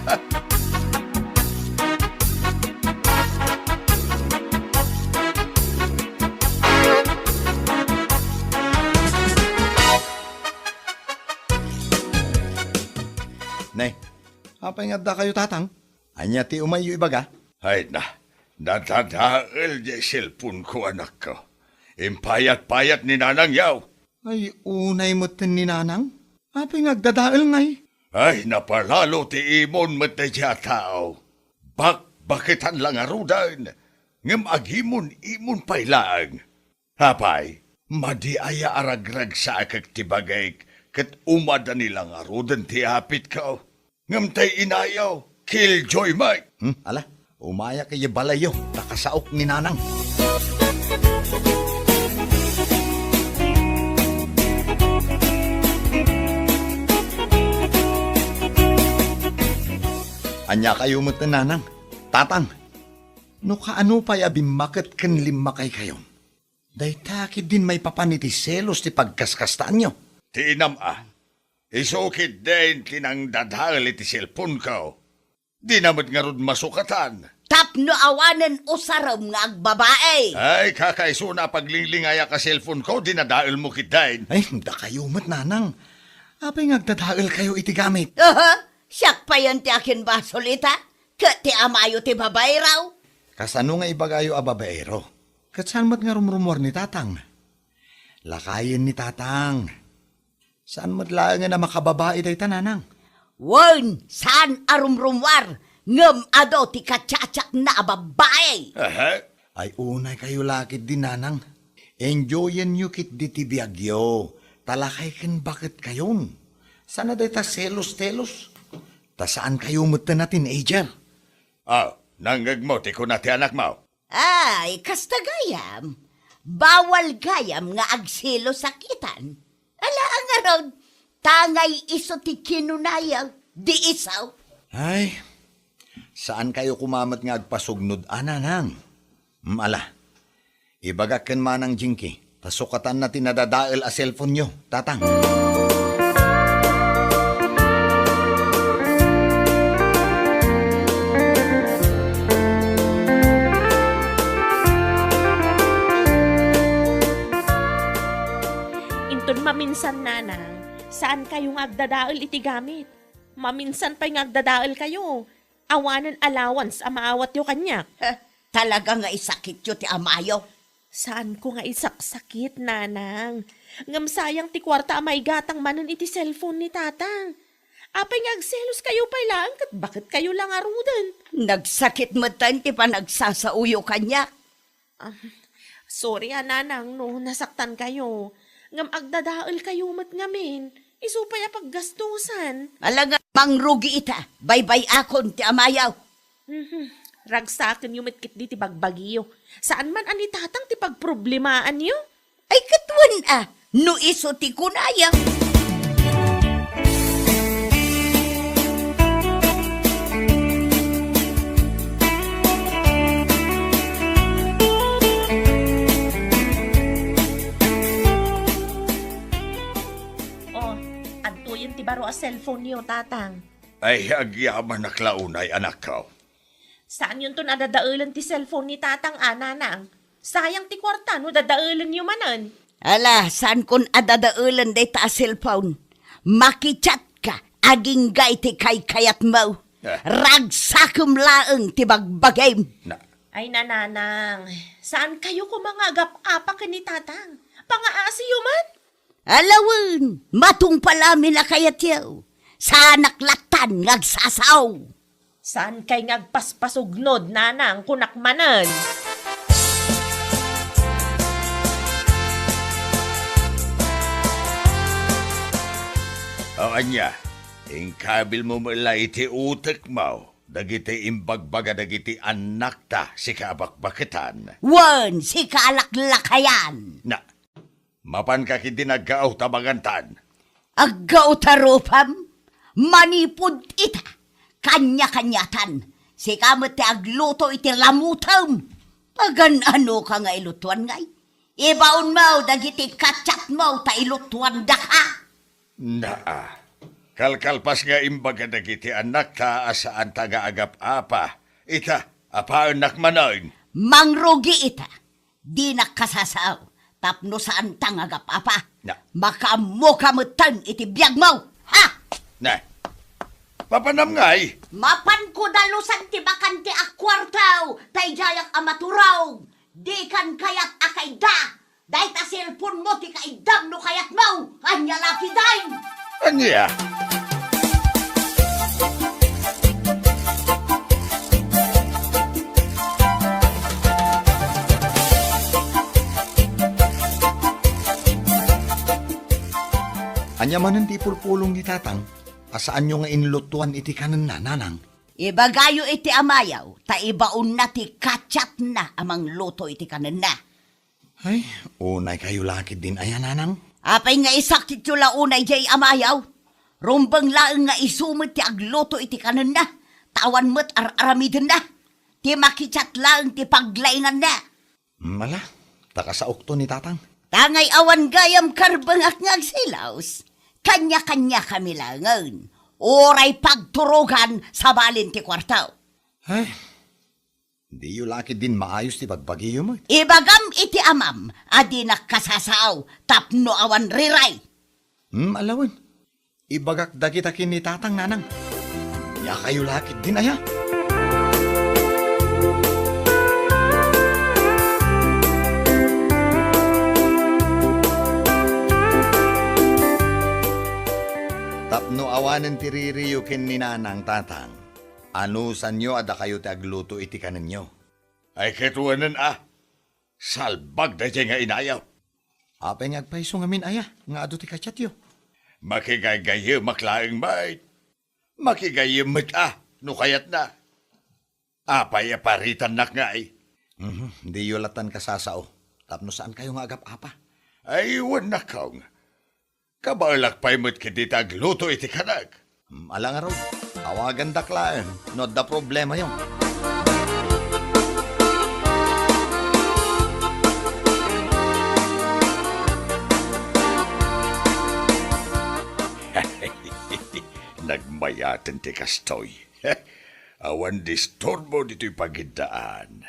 Nay, apay nga addakayo, Tatang? Ania ti umayyo ibaga? Ay na, nadadael diay cellphone ko, anakko. Impayat-payat ni Nanang yaw. Ay, unay metten ni Nanang? Apay nga agdadael ngay? Ay, napalalo ti imon met daydiay a tao. Bakbaketan la ngaruden, ngem agimon-imon pay laeng. Apay, madi aya a ragragsaekek ti bagik ket umadani la ngaruden ti apitko? Ngem tay inayo, killjoy met. Hmm, ala, umayak idiay balayyo, ta kasaok ni Nanang. Ania kayo met, Nanang? Tatang, No kaano pay a bimmaket ken limmakaykayon, dayta ketdin maipapan iti selos ti pagkaskastaanyo. Ti inam a, isu ketdin ti nangdadael iti cellphone-ko. Dina met ngarud masukatan. Tapno awanen usarem nga agbabae. Ay, kakaisuna a paglinglingayak a cellphone-ko, dinadaelmo ketdin. Ay, dakayo met, nanang. Apay nga agdadaelkayo iti gamit? Aha, siak payen ti akinbasol ita, ket ti amayo ti babaero. Kasano nga ibagayo a babaero? Ket saan met nga rumrumuar ni tatang? Lakayen ni tatang. Saan met laengen a makababae dayta, nanang? Wen, saan a rumrumuar, ngem adu ti kachachaatna a babbai. Aha. Ay, unaykayo la ketdi, nanang. Enjoyenyo ketdi ti biagyo, ta lakay ken baketkayon. Saan a dayta selos-telos. Ta saankayo metten a teenager. Ah, nangngegmo ti kuna ti anakmo? Ay, kasta gayam. Bawal gayam nga agselos a kitan. Ala, ngarud, tangay isu ti kinunaya, di isu. Ay, saankayo koma met nga agpasugnod a, nanang. Mm, ala, ibagak ken Manang Jinky, ta sukatanna ti nadadael a cellphone-yo, tatang. Inton maminsan, nanang, saankayo nga agdadael iti gamit. Maminsan pay nga agdadaelkayo. Awanen allowance a maawatyo kaniak. Heh, talaga nga isakityo ti amayo. Saanko nga isaksakit, nanang. Ngem sayang ti kuarta a maigatang manen iti cellphone ni tatang. Apay nga agseloskayo pay laeng ket baketkayo la ngaruden? Nagsakit metten ti panagsasaoyo kaniak. Ah, sorry a, nanang, no nasaktankayo. Ngem agdadaelkayo met ngamin. Isu pay a paggastusan. Ala nga mangrugi ita, baybay-akon ti amayo. Mhm. Ragsakenyo met ketdi ti bagbagiyo. Saan man a ni tatang ti pagproblemaanyo? Ay, ket wen a, no isu ti kunaya. Oh, adtoyen ti baro a cellphone-yo, tatang. Ay, agyamanak la unay, anakko. Saanyonton a dadaelen ti cellphone ni tatang a, nanang. Sayang ti kuarta no dadaelenyo manen. Ala, saankon a dadaelen dayta a cellphone. Makichat ka, agingga iti kaykayatmo. Eh. Ragsakem laeng ti bagbagim. Na. Ay, nanang, saankayo koma nga agap-apa ken ni tatang. Pangaasiyo man. Ala wen, matungpal amin a kayatyo. Saanak lattan nga agsasao. Saankay nga agpaspasugnod, nanang, kunak manen. O ania, inkabilmo met la iti utekmo dagiti imbagbaga dagiti annakta, sika a bakbaketan. Wen, sika a laklakayan. Na, Mapanka ketdin aggao ta mangantan. Aggao ta rupam? Manipud ita, kanya-kaniatan. Sika met ti agluto iti lamutem. Pagan-anoka nga ilutoan ngay? Ibaonmo dagiti kachatmo ta ilutoandaka. Naa. Kalkalpas nga imbaga dagiti annakta a saanta nga agap-apa. Ita, apaennak manen. Mangrugi ita. Dinak kasasao tapno saanta nga agap-apa. Na. Makaammoka metten iti biagmo. Ha? Na. Mapanam ngay? Mapanko dalusan ti bakante a kuarto, ta idiayak a maturog. Dikan kayat a kaidda. Dayta cellphone-mo ti kaiddam no kayatmo. Ania la ketdin? Ania? Ania manen ti ipulpulong ni Tatang a saanyo nga inlutoan iti kanenna, Nanang? Ibagayo iti amayo, ta ibaonna ti kachatna a mangluto iti kanenna. Ay, unaykayo la ketdin aya, Nanang? Apay nga isakityo la unay diay amayo? Rumbeng laeng nga isu met ti agluto iti kanenna, ta awan met ar-aramidenna. Ti makichat laeng ti paglainganna. Hmm, ala, ta kasaokto ni Tatang. Ta ngay awan gayam karbengak nga agsilaos, kaniakaniakami laengen, uray pagturogan sabalin ti kuarto. Ay, diyo la ketdin maayos ti bagbagiyo met. Ibagam iti amam a dinak kasasao tapno awan riray. Hmm, ala wen. Ibagak dagita ken ni Tatang, Nanang. Dakayo la ketdin aya. Tapno awanen ti ririyo ken ni Nanang, Tatang, anusanyo a dakayo ti agluto iti kanenyo. Ay, ket wen a, salbag daydiay nga inayo. Apay nga agpayso ngamin aya nga adu ti kachatyo? Makigaygayemak laeng met. Makigayyem met a, no kayatna. Apay a paritannak ngay? Mhm, diyo latan kasasao, tapno saankayo nga agap-apa. Ay, wen a, Kong. Kabaelak pay met ketdi ti agluto iti kanek. Hmm, ala ngarud, awagandak laeng no adda problemayo. Nagmayaten ti kastoy. Awan disturbo ditoy pagiddaan.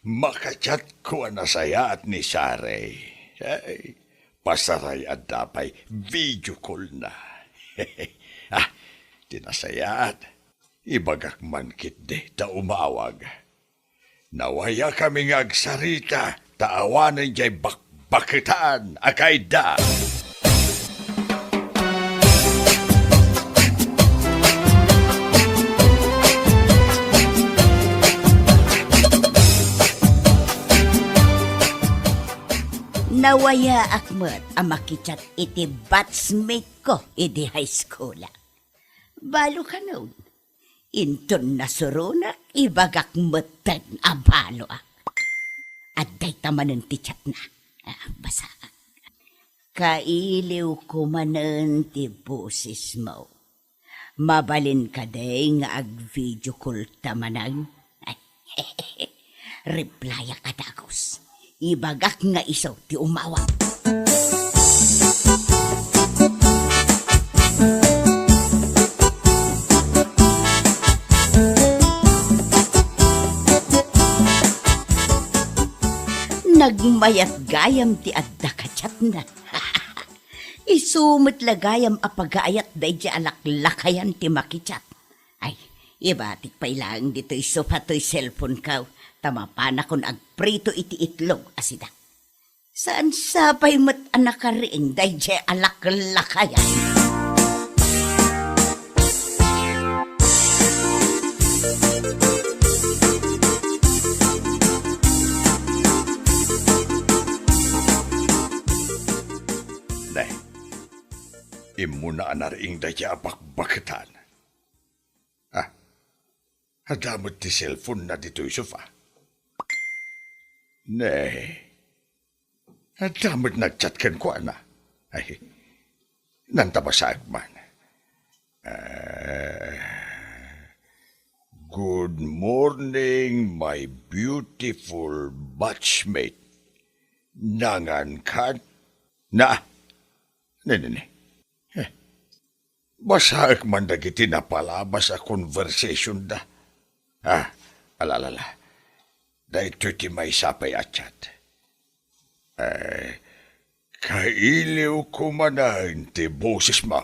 Makachatko a nasayaat ni Sare. Ay, pasaray adda pay video call-na. Ah, ti nasayaat, ibagak man ketdi ta umawag. Nawayakami nga agsarita ta awanen jay bakbaketan a kaidda. Nawayaak met a makichat iti batchmate ko idi high school. Balo kanon. Inton nasuronak, ibagak metten a baloak. Adda ita manen ti chatna. Ah, basaak. Kailiwko manen ti bosesmo. Mabalin kadi nga ag-video call ta manen? Replyak a dagus. Ibagak nga isu ti umawag. Nagmayat gayam ti adda ka-chatna. Isu met la gayam a pagaayat daydiay a laklakayan ti makichat. Ay, ibatik pay laeng ditoy sofa toy cellphone-ko, ta mapanakon agprito iti itlog a sida. Saan sa pay met a nakariing daydiay a laklakayan? Ne, immuna a nariing daydiay a bakbaketan. Ah, adda met ti cellphone-na ditoy sofa. Ne, adda met nag-chat kenkuana. Ay, nanta basaek man. Ah, "Good morning, my beautiful batchmate." Nangan kan? Na, ne, ne, ne. Eh, basaek man dagiti napalabas a conversation-da. Ah, ala, ala, ala. Daytoy ti maysa pay a chat. Eh, kailiwko manen ti bosesmo.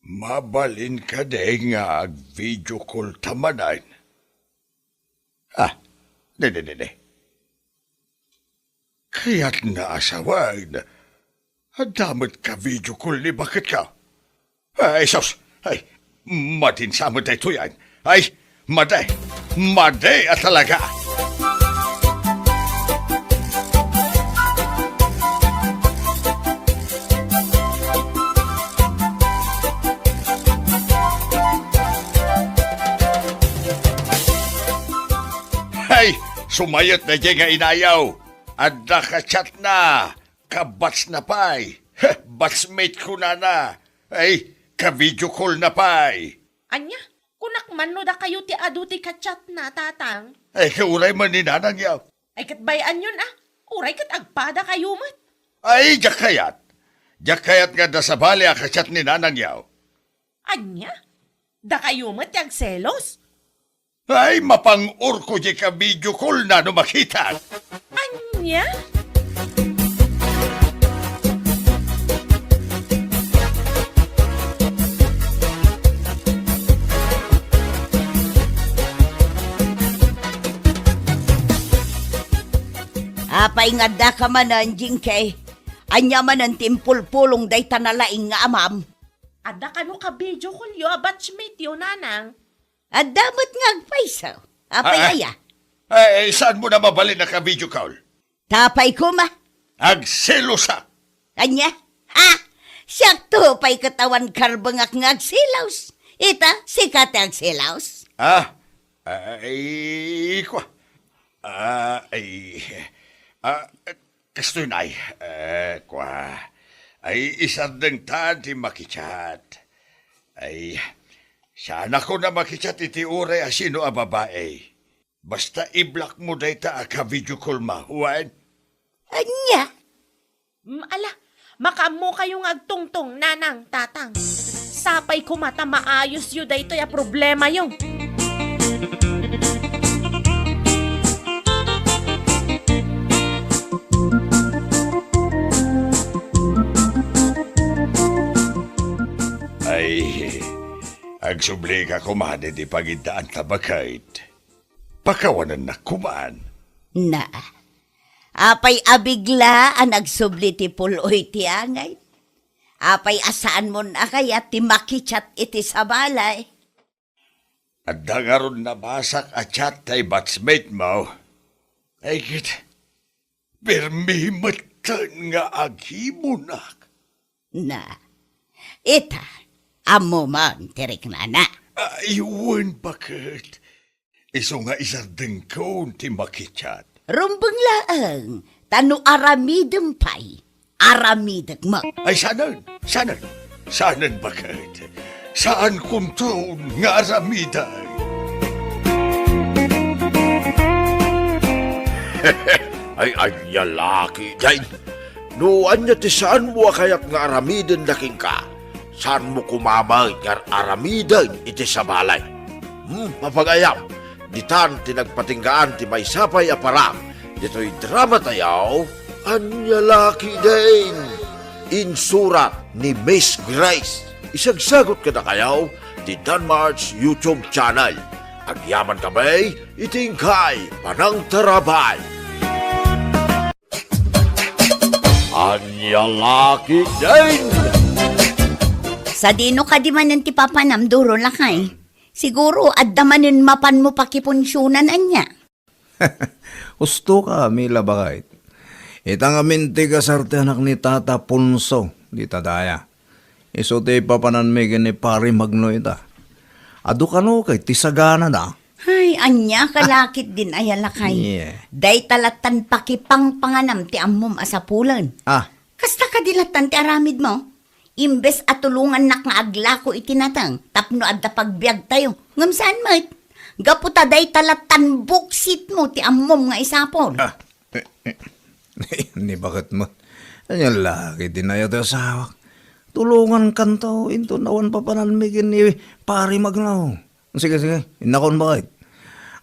Mabalin kadi nga ag-video call ta manen? Ah, ne, ne, ne, ne. Kayatna a sawen, adda met ka-video call ni baketko. Ay, sus! Ay, madin sa met daytoyen. Ay, madi! Madi a talaga! Ay, sumayot daydiay nga inayo. Adda ka-chatna. Ka-batch-na pay. Heh, batchmate kunana. Ay, ka-video call-na pay. Ania? Kunak man no dakayo ti adu ti kachatna, Tatang. Ay, kauray man ni Nanang Yaw. Ay, ket bay-anyon, a. Uray ket agpadakayo met. Ay, diak kayat. Diak kayat nga adda sabali a kachat ni Nanang Yaw. Ania? Dakayo met ti agselos? Ay, mapang-orko diay ka-video call na no makitak. Ania? Apay nga addaka manen, Jinky? Ania manen ti impulpulong dayta nalaing nga amam? Adda kano ka-video call-yo a batchmate-yo, Nanang? Adda met nga agpayso. Apay Ah, ah. aya? Ay, saanmo na mabalin a ka-video call? Tapay koma. Agselosak. Ania? Ha? Siakto pay ket awan karbengak nga agselos. Ita, sika ti agselos? Ah, ay, kwa. Ah, ay, ah, kastoy na, ay, eh, kwa. Ay, isardengtan ti makichat. Ay, saanakon a makichat iti uray a sino a babai. Basta i-block mo dayta a ka-video call mo, wen? Ania? Mm, ala, makaammokayo nga agtungtong, Nanang, Tatang. Sapay koma ta maayosyo daytoy a problemayo. Ay, agsublika koma iti pagiddaanta, baket. Pakawanennak koman. Na, apay a bigla a nagsubli ti pul-oy ti angay? Apay a saanmon a kayat ti makichat iti sabali? Adda ngarud nabasak a chat ti batchmate mo. Ay, ket, permi metten nga agimunak. Na, ita, ammo man ti riknana. Ay, wen, baket. Isu nga isardengkon ti makichat. Rumbeng laeng, ta no aramidem pay, aramidek met. Ay, saanen, saanen, saanen, baket. Saankonton nga aramiden. Ay, ania la ketdin? No ania ti saanmo a kayat nga aramiden da kenka, saanmo koma met nga aramiden iti sabali. Hmm, mapagayam, ditan ti nagpatinggaan ti maysa pay a parak ditoy dramatayo, Ania la ketdin? Insurat ni Miss Grace. Isagsagut kadakayo ti Danmar's YouTube channel. Agyaman kami iti inkay panangtarabay. Ania la ketdin? Sadino kadi manen ti papanam, Duro, lakay? Siguro, adda manen mapanmo pakipunsionan, ania? Husto ka, Mila, baket. Ita ngamin ti kasar ti anak ni Tata Ponso, dita daya. Isu ti papananmi ken ni Pari Magno ita. Adu kano ket ti saganada. Ay, ania ka la ketdin aya, lakay? Yeah. Dayta lattan pakipangpanganam ti ammom a sapulen. Ah. Kasta kadi lattan ti aramidmo? Imbes a tulongannak nga aglako iti nateng tapno adda pagbiagtayo, ngem saan met. Gapu ta dayta lattan buksitmo ti ammom nga isapul. Ah, eh, eh. Ni baket met. Ania la ketdin aya ti asawak? Tulongankanto, inton awan papananmi ken ni Pari Magno. Sige, sige, innakon, baket.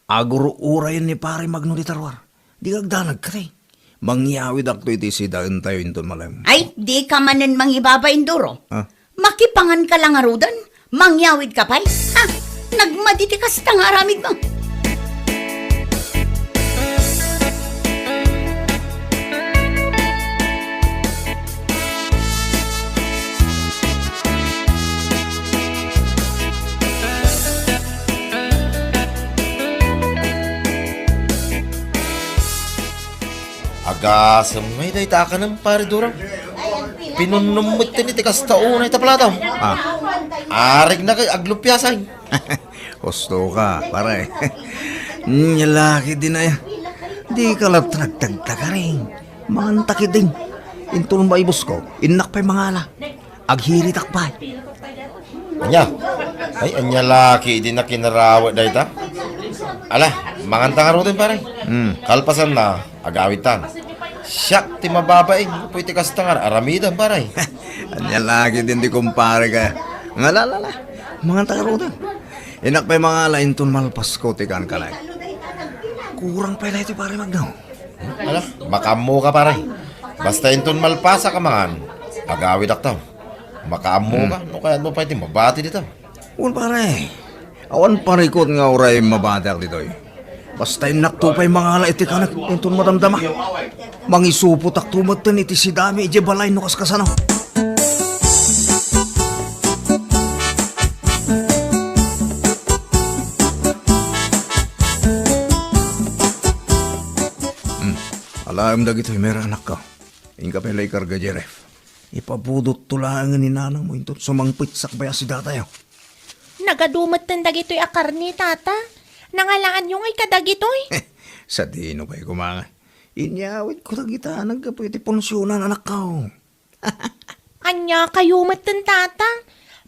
Agur-urayen ni Pari Magno dita ruar. Dika agdanag, kari. Mangyawidakto iti sidaentayo inton malem. Ay, dika manen mangibabain, Duro. Ah? Makipangan ka la ngaruden, mangyawid ka pay? Ha? Nagmadi ti kasta nga aramidmo. Agasem ngay dayta a kanem, Pare Duro. Pinunnom metten iti kasta unay ta plataw. Ah. Arigna kay aglupiasay. Husto ka, pare. Nia la ketdin aya. Dika latta nagtagtagaring. Manganta ketdin. Inton maibusko, innak pay mangala. Aghiritak pay. Ania? Ay, ania la ketdi a kinarawet dayta? Ala, manganta ngaruden, pare. Hmm. Kalpasanna, agawidtan. Siak ti mababain, gapu iti kasta nga aramidem, pare. Ania la ketdi ti kumparek. Nga, ala, ala, ala. Manganta ngaruden. Innak pay mangala inton malpasko ti kankanay. Kurang pay daytoy, pare Magno. Ala, makaammoka, pare. Basta inton malpasak a mangan, agawidakto. Makaammoka, hmm, no kayatmo pay ti mabati dita. Wen, pare. Awan parikut nga uray mabatiak ditoy. Basta innakto pay mangala iti kanek inton madamdama. Mangisupotakto metten iti sidami idiay balay no kaskasano. Hmm. Alaem dagitoy, Mera, anakko. Inka pay la ikarga, Jeref. Ipabudotto laengen ni nanangmo inton sumangpet sakbay a sidatayo. Nagadu metten dagitoy a karne, Tata. Nangalaanyo ngay kadagitoy? Sadino pay koma nga. Inyawidko dagita naggapu iti punsionan, anakko. Ania kayo metten, Tata?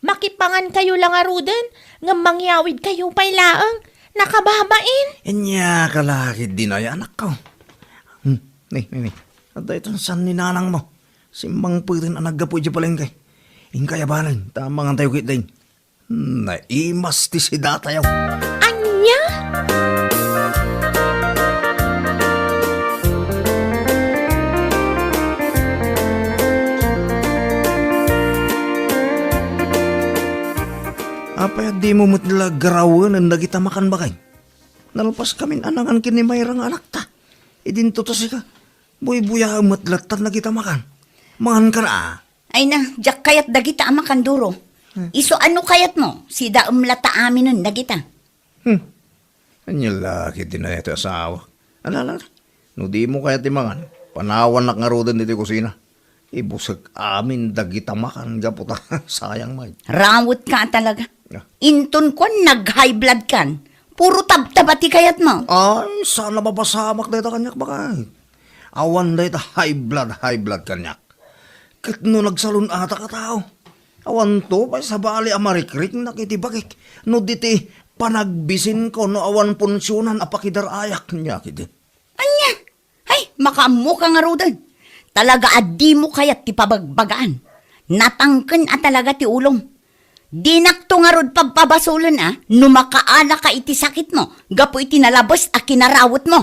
Makipangan kayo la ngaruden, ngem mangyawid kayo pay laeng. Nakababain. Ania ka la ketdi, anakko. Hmm, ni, ni, ni. Adda itan san ni nanangmo. Simmangpeten a naggapu idiay palengke. Inka, abanen, ta mangantayo ketdin. Naimas ti sidatayo. Ania? Apay a dimo met la garawenen dagita makan, baket? Nalpaskamin a nangan ken ni Mayra nga anakta. Idinto ta sika. Buybuyaem met latta dagita makan. Mangankan a. Ay na, diak kayat dagita a makan, Duro. Hmm. Isu a no kayatmo, sidaem latta aminen dagita. Hmm. Ania la ketdi dayta ti asawa. Ala, ala, ala. No dimo kayat ti mangan, panawannak ngaruden ditoy kusina. Ibusek amin dagita makan gapu ta sayang met. Rawetka talaga. Ah. Inton kuan, nag-high blood kan. Puro tabtaba ti kayatmo. Ay, saan a mapasamak dayta kaniak, baket. Awan dayta high blood, high blood kaniak. Ket no nagsalun-atak a tao, awanto pay sabali a marikriknak iti bakek no di ti panagbisinko no awan punsionan a pakidar-ayak, ania ketdi. Ania? Ay, makaammoka ngaruden. Talaga a dimo kayat ti pabagbagaan. Natangken a talaga ti ulom. Dinakto ngarud pagpabasolen a no makaalaka iti sakitmo gapu iti nalabes a kinarawetmo.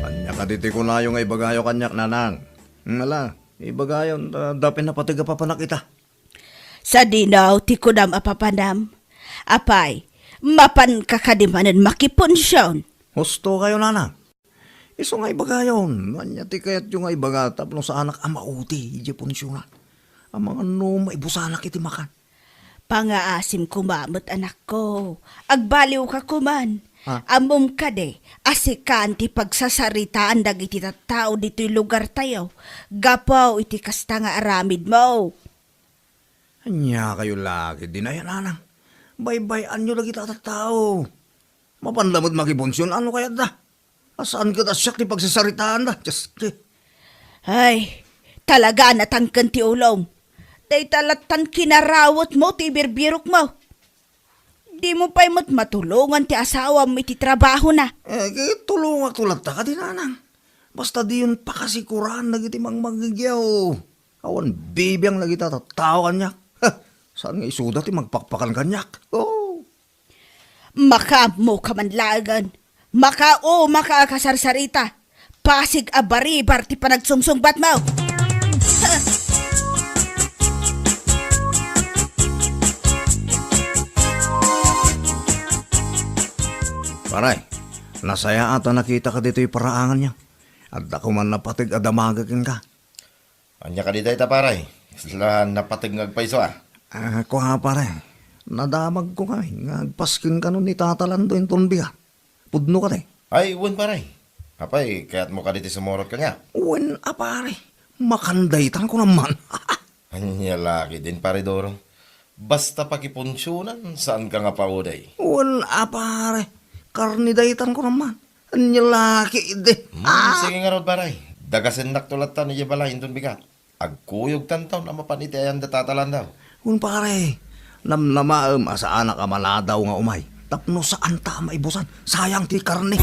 Ania kadi ti kunayo nga ibagayo kaniak, nanang? Ala, ibagayon, ta dapen napateg a papanak ita. Sadino ti kunam a papanam? Apay, mapanka kadi manen makipunsion? Husto kayo, nanang. Isu nga ibagayon, ania ti kayatyo nga ibaga tapno saanak a mauti idiay punsionan? Amangan no maibusanak iti makan. Pangaasim koma met, anakko. Agbaliwka koman. Ha? Ammom kadi a sikan ti pagsasaritaan dagiti tattao ditoy lugartayo gapu iti kasta nga aramidmo. Ania kayo la ketdi, nanang? Baybay-anyo dagita a tattao. Mapan la met makipunsion a no kayatda. A saan ket a siak ti pagsasaritaanda. Dios, ke. Ay, talaga a natangken ti ulom. Dayta lattan kinarawetmo ti ibirbirokmo. Dimo pay met matulongan ti asawam iti trabahona. Eh, tulongakto latta kadi, nanang. Basta diyon pakasikuraen dagiti mangmangngegyo. Awan bibiang dagita tattao kaniak. Ha, saan nga isuda ti magpakpakan kaniak? Oh. Makaammoka man laengen. Makaumaka a kasarsarita. Pasig a baribar ti panagsungsungbatmo. Pare, nasayaat a nakitaka ditoy paraangan niya. Adda koman napateg a damagek kenka. Ania kadi dayta, pare? Kasla napateg nga agpayso, a? Ah, kua, pare. Nadamagko ngay nga agpasken kano ni Tata Lando inton bigat. Pudno kadi? Ay, wen, pare. Apay, kayatmo kadi ti sumurot kaniak? Wen a, pare. Makandaytan ko naman. Ania la ketdin, pare Doro. Basta pakipunsionan, saanka nga paudey. Wen a, pare. Karnidaytan ko naman. Ania la ketdi. Hmm, ah, sige ngarud, pare. Dagasennakto latta idiay balay inton bigat. Agkuyogtanton a mapan iti ayan da Tata Landaw. Wen, pare, namnamaem a saanak a maladaw nga umay tapno saanta a maibusan. Sayang ti karne.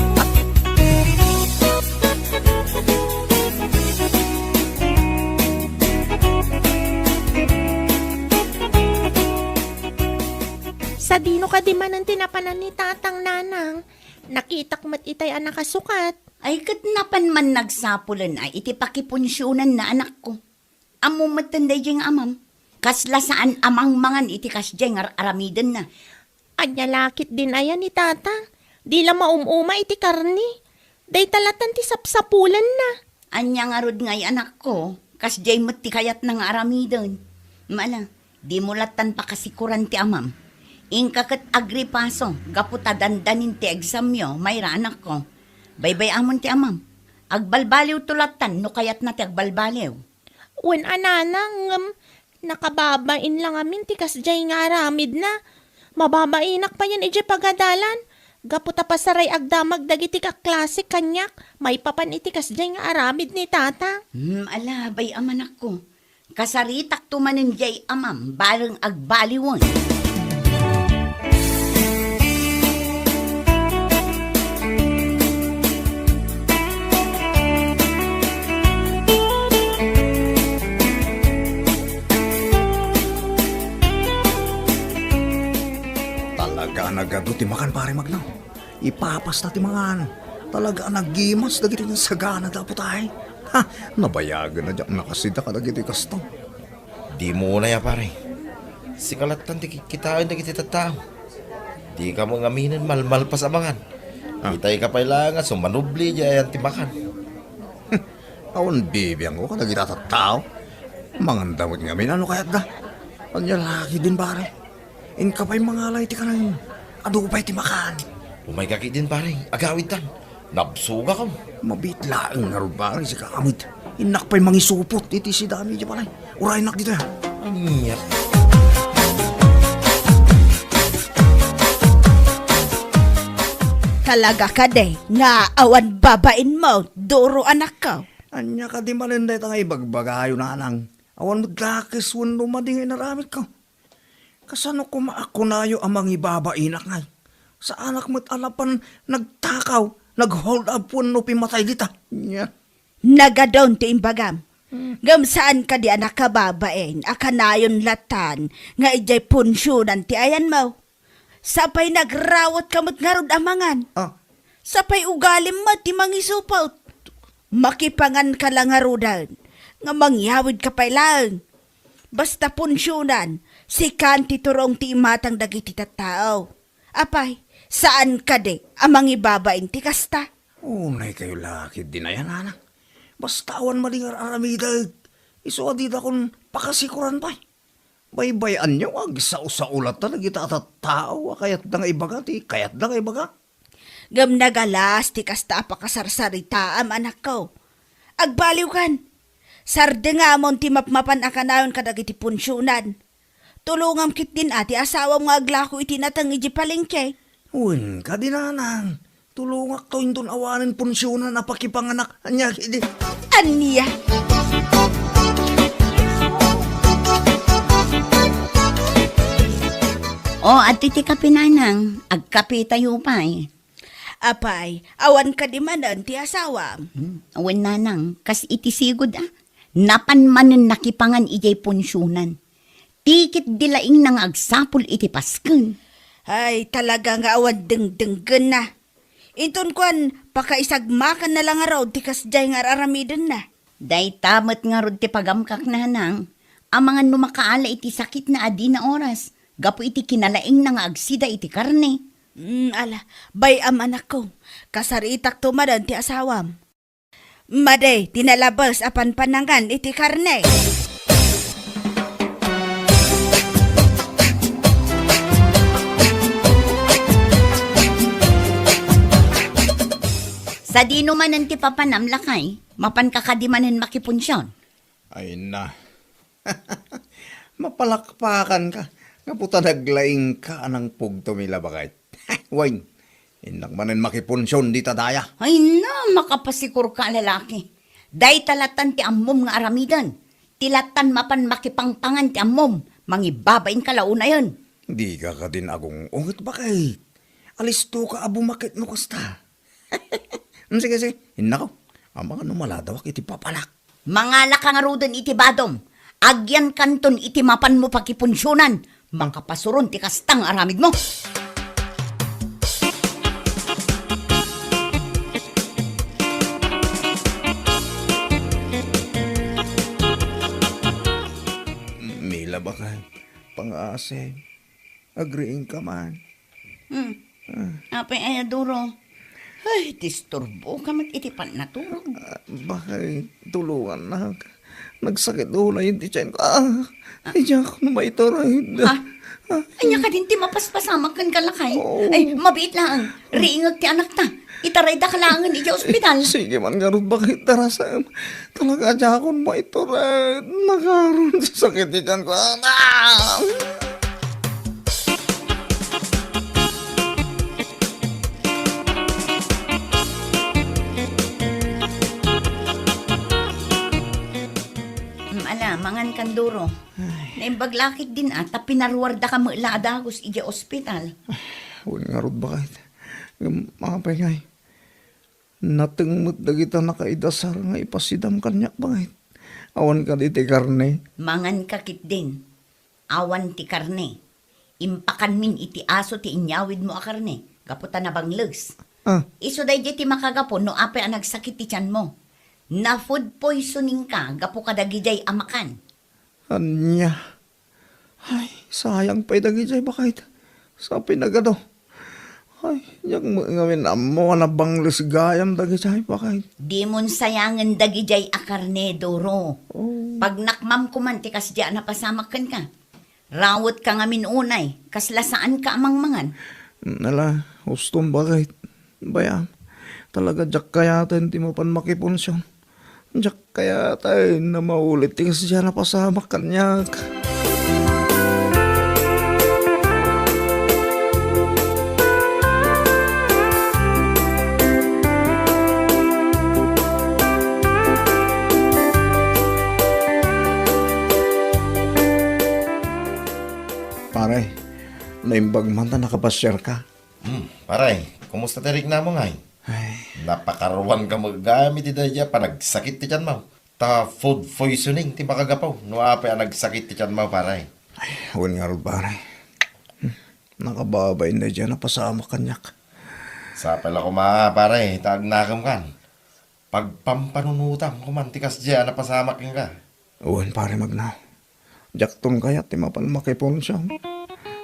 Sadino kadi manen ti napanan ni Tatang, Nanang? Nakitak met itay a nakasukat. Ay, ket napan man nagsapulen a iti pakipunsionanna, anakko. Ammom metten daydiay nga amam. Kasla saan a mangmangan iti kasdiay nga ar-aramidenna. Ania la ketdin aya ni Tata? Di la maum-uma iti karne. Dayta latan ti sapsapulenna. Ania ngarud ngay, anakko? Kasdiay met ti kayatna nga aramiden. Mala, dimo lattan pakasikoran ti amam. Inka ket agripaso gapu ta dandanin ti examyo, mayra, anakko. Baybay-amon ti amam. Agbalbaliwto lattan no kayatna ti agbalbaliw. Wen a, Nanang, ngem nakababain la ngamin ti kasdiay nga aramidna. Mababainak payen idiay pagadalan. Gapu ta pasaray agdamag dagiti kaklasek kaniak maipapan iti kasdiay nga aramid ni Tata. Hmm, ala, bay-am, anakko. Kasaritakto manen diay amam, bareng agbaliwen. Talaga a nagadu ti makan, Pare Magno. Ipapasta ti mangan. Talaga a nagimas dagiti nasaganada, Apo tay. Ha, nabayagen a diak nakasida kadagiti kasto. Dimo unay a, pare. Sika lattan ti kitkitaen dagiti tattao. Dika met ngaminen malmalpas a mangan. Ah. Itayka pay laeng a sumanubli idiay ayan ti makan. Awan bibiangko kadagiti tattao. Manganda met ngamin no kayatda. Ania la ketdin, pare? Inka pay mangala iti kanen. Adu pay ti makan. Umayka ketdin, pare. Agawidtan. Nabsogakon. Mabiit laeng ngarud, pare, sika met. Innak pay mangisupot iti sidami idiay balay. Uraynak ditoy, ha? Ania? Talaga kadi nga awan babainmo, duro, anakko? Ania kadi manen dayta nga ibagbagayo, Nanang? Awan met dakes wenno madi nga inaramidko. Kasano koma a kunayo a mangibabainak ngay? Saanak met a napan nagtakaw, nag-hold up wenno pimmatay dita. Nya. Nagadun ti imbagam. Hmm. Ngem saan kadi a nakababain a kanayon latan nga idiay punsionan ti ayanmo? Sapay nagrawatka met ngarud a mangan. Ah. Sapay ugalim met ti mangisupot. Makipanganka la ngaruden nga mangyawidka pay laeng. Basta punsionan, sikan ti turong ti imatang dagiti tattao. Apay, saan kadi a mangibabain ti kasta? Unay kayo la ketdin aya, Nanang. Basta awan madi nga aramidek, isu a didakon pakasikoran pay. Baybay-anyo nga agsao-sao latta dagiti a tattao a kayatda nga ibaga ti kayatda nga ibaga. Ngem nagalas ti kasta a pakasarsaritaam, anakko. Agbaliwkan. Sardengamon ti mapmapan a kanayon kadagiti punsionan. Tulongam ketdin a ti asawam nga aglako iti nateng idiay palengke. Wen kadi, Nanang. Tulongakto inton awanen punsionan a pakipanganak. Ania kadi? Ania? O, adtoy ti kape, Nanang. Agkapetayo pay. Apay, awan kadi manen ti asawam? Hmm, wen, Nanang, kas iti sigud, a. Napan manen nakipangan idiay punsionan. Ti ketdi laeng nga agsapul iti pasken. Ay, talaga nga awan dengdenggenna. Inton kuan, pakaisagmakanna la ngarud ti kasdiay nga ar-aramidenna. Dayta met ngarud ti pagamkak, Nanang, amangan no makaala iti sakitna a dina oras, gapu iti kinalaingna nga agsida iti karne. Mm, ala, bay-am, anakko, kasaritakto manen ti asawam. Madi ti nalabes a panpanangan iti karne. Sadino manen ti papanam, lakay? Mapanka kadi manen makipunsion? Ay na. Mapalakpakanka. Gapu ta naglaingka a nangpugtom ila, baket. Wen, Innak manen makipunsion dita daya. Ay na, makapasikurka a lalaki. Dayta lattan ti ammom nga aramiden. Ti lattan mapan makipangpangan ti ammom, mangibabainka la unayen. Dika kadin agung-unget, baket. Alistoka a bumakit no kasta. Mm, sige, sige. Innako. Amangan no maladawak iti papalak. Mangalaka ngaruden iti badom. Agyankanton iti mapanmo pakipunsionan. Makapasuron ti kasta nga aramidmo. Mila, baket. Pangasim. Agriingka man. Hmm. Ah. Apay aya, Duro? Ay, disturboka met iti pannaturog. Ah, baket, tulongannak. Nagsakit unay ti tianko. Ah, ay, diak no maitured. Ah, ah. Ania kadin ti mapaspasamak kenka, lakay? Oo. Ay, mabiit laeng. Riingek ti anakta. Itaraydaka laengen idiay ospital. Sige man ngarud, baket, darasem. Talaga, diakon maitured. Nagaron ti sakit ti tianko. Ah! Mm, ala, mangan kan, Duro. Ay. Naimbag lakit din, ah, ta pinaruardaka met la a dagus idiay ospital. Ay, wen ngarud, baket. Ngem, apay ngay? Nateng met dagita nakaidasar nga ipasidam kaniak, baket. Awan kadi ti karne? Manganka ketdin. Awan ti karne. Impakanmin iti aso ti inyawidmo a karne, gapu ta nabangles. Ah. Isu daydiay ti makagapu no apay a nagsakit ti tianmo. Na-food poisoningka gapu kadagidiay a makan. Ania? Ay, sayang pay dagidiay, baket. Sa pinagado. Ay, diak met ngamin ammo a nabangles gayam dagidiay, baket. Dimon sayangen dagidiay a karne, Duro. Oh. Pagnakmam koman ti kasdiay a napasamak kenka. Rawetka ngamin unay, kasla saanka a mangmangan. Ala, ustom, baket. Bayam, talaga diak kayaten ti mapan makipunsion. Diak kayaten a maulit ti kasdiay a napasamak kaniak. Pare, naimbag man ta nakapasiarka. Hmm, pare, kumusta ti riknamo ngay? Ay. Napakaruanka met gayam iti daydiay a panagsakit ti tianmo. Ta food poisoning ti makagapu no apay a nagsakit ti tianmo, pare. Ay, wen ngarud, pare. Hmm, nakababain daydiay a napasamak kaniak. Sapay la koma, pare, ta agnakemkan. Pagpampanunotam koman ti kasdiay a napasamak kenka. Wen, pare, Magnaw. Diakton kayat ti mapan makipunsion.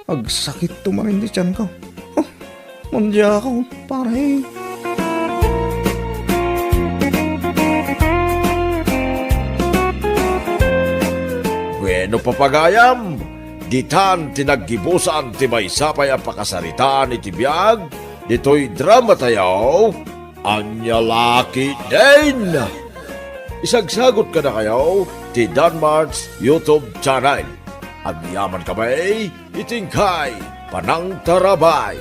Agsakitto manen ti tianko. Oh, mandiako, pare. Bueno, papagayam, ditan ti naggibusan ti maysa pay a pakasaritaan iti biag ditoy dramatayo. Ania la ketdin? Isagsagot kadakayo ti Danmart's YouTube channel. Agyaman kami iti inkay panangtarabay.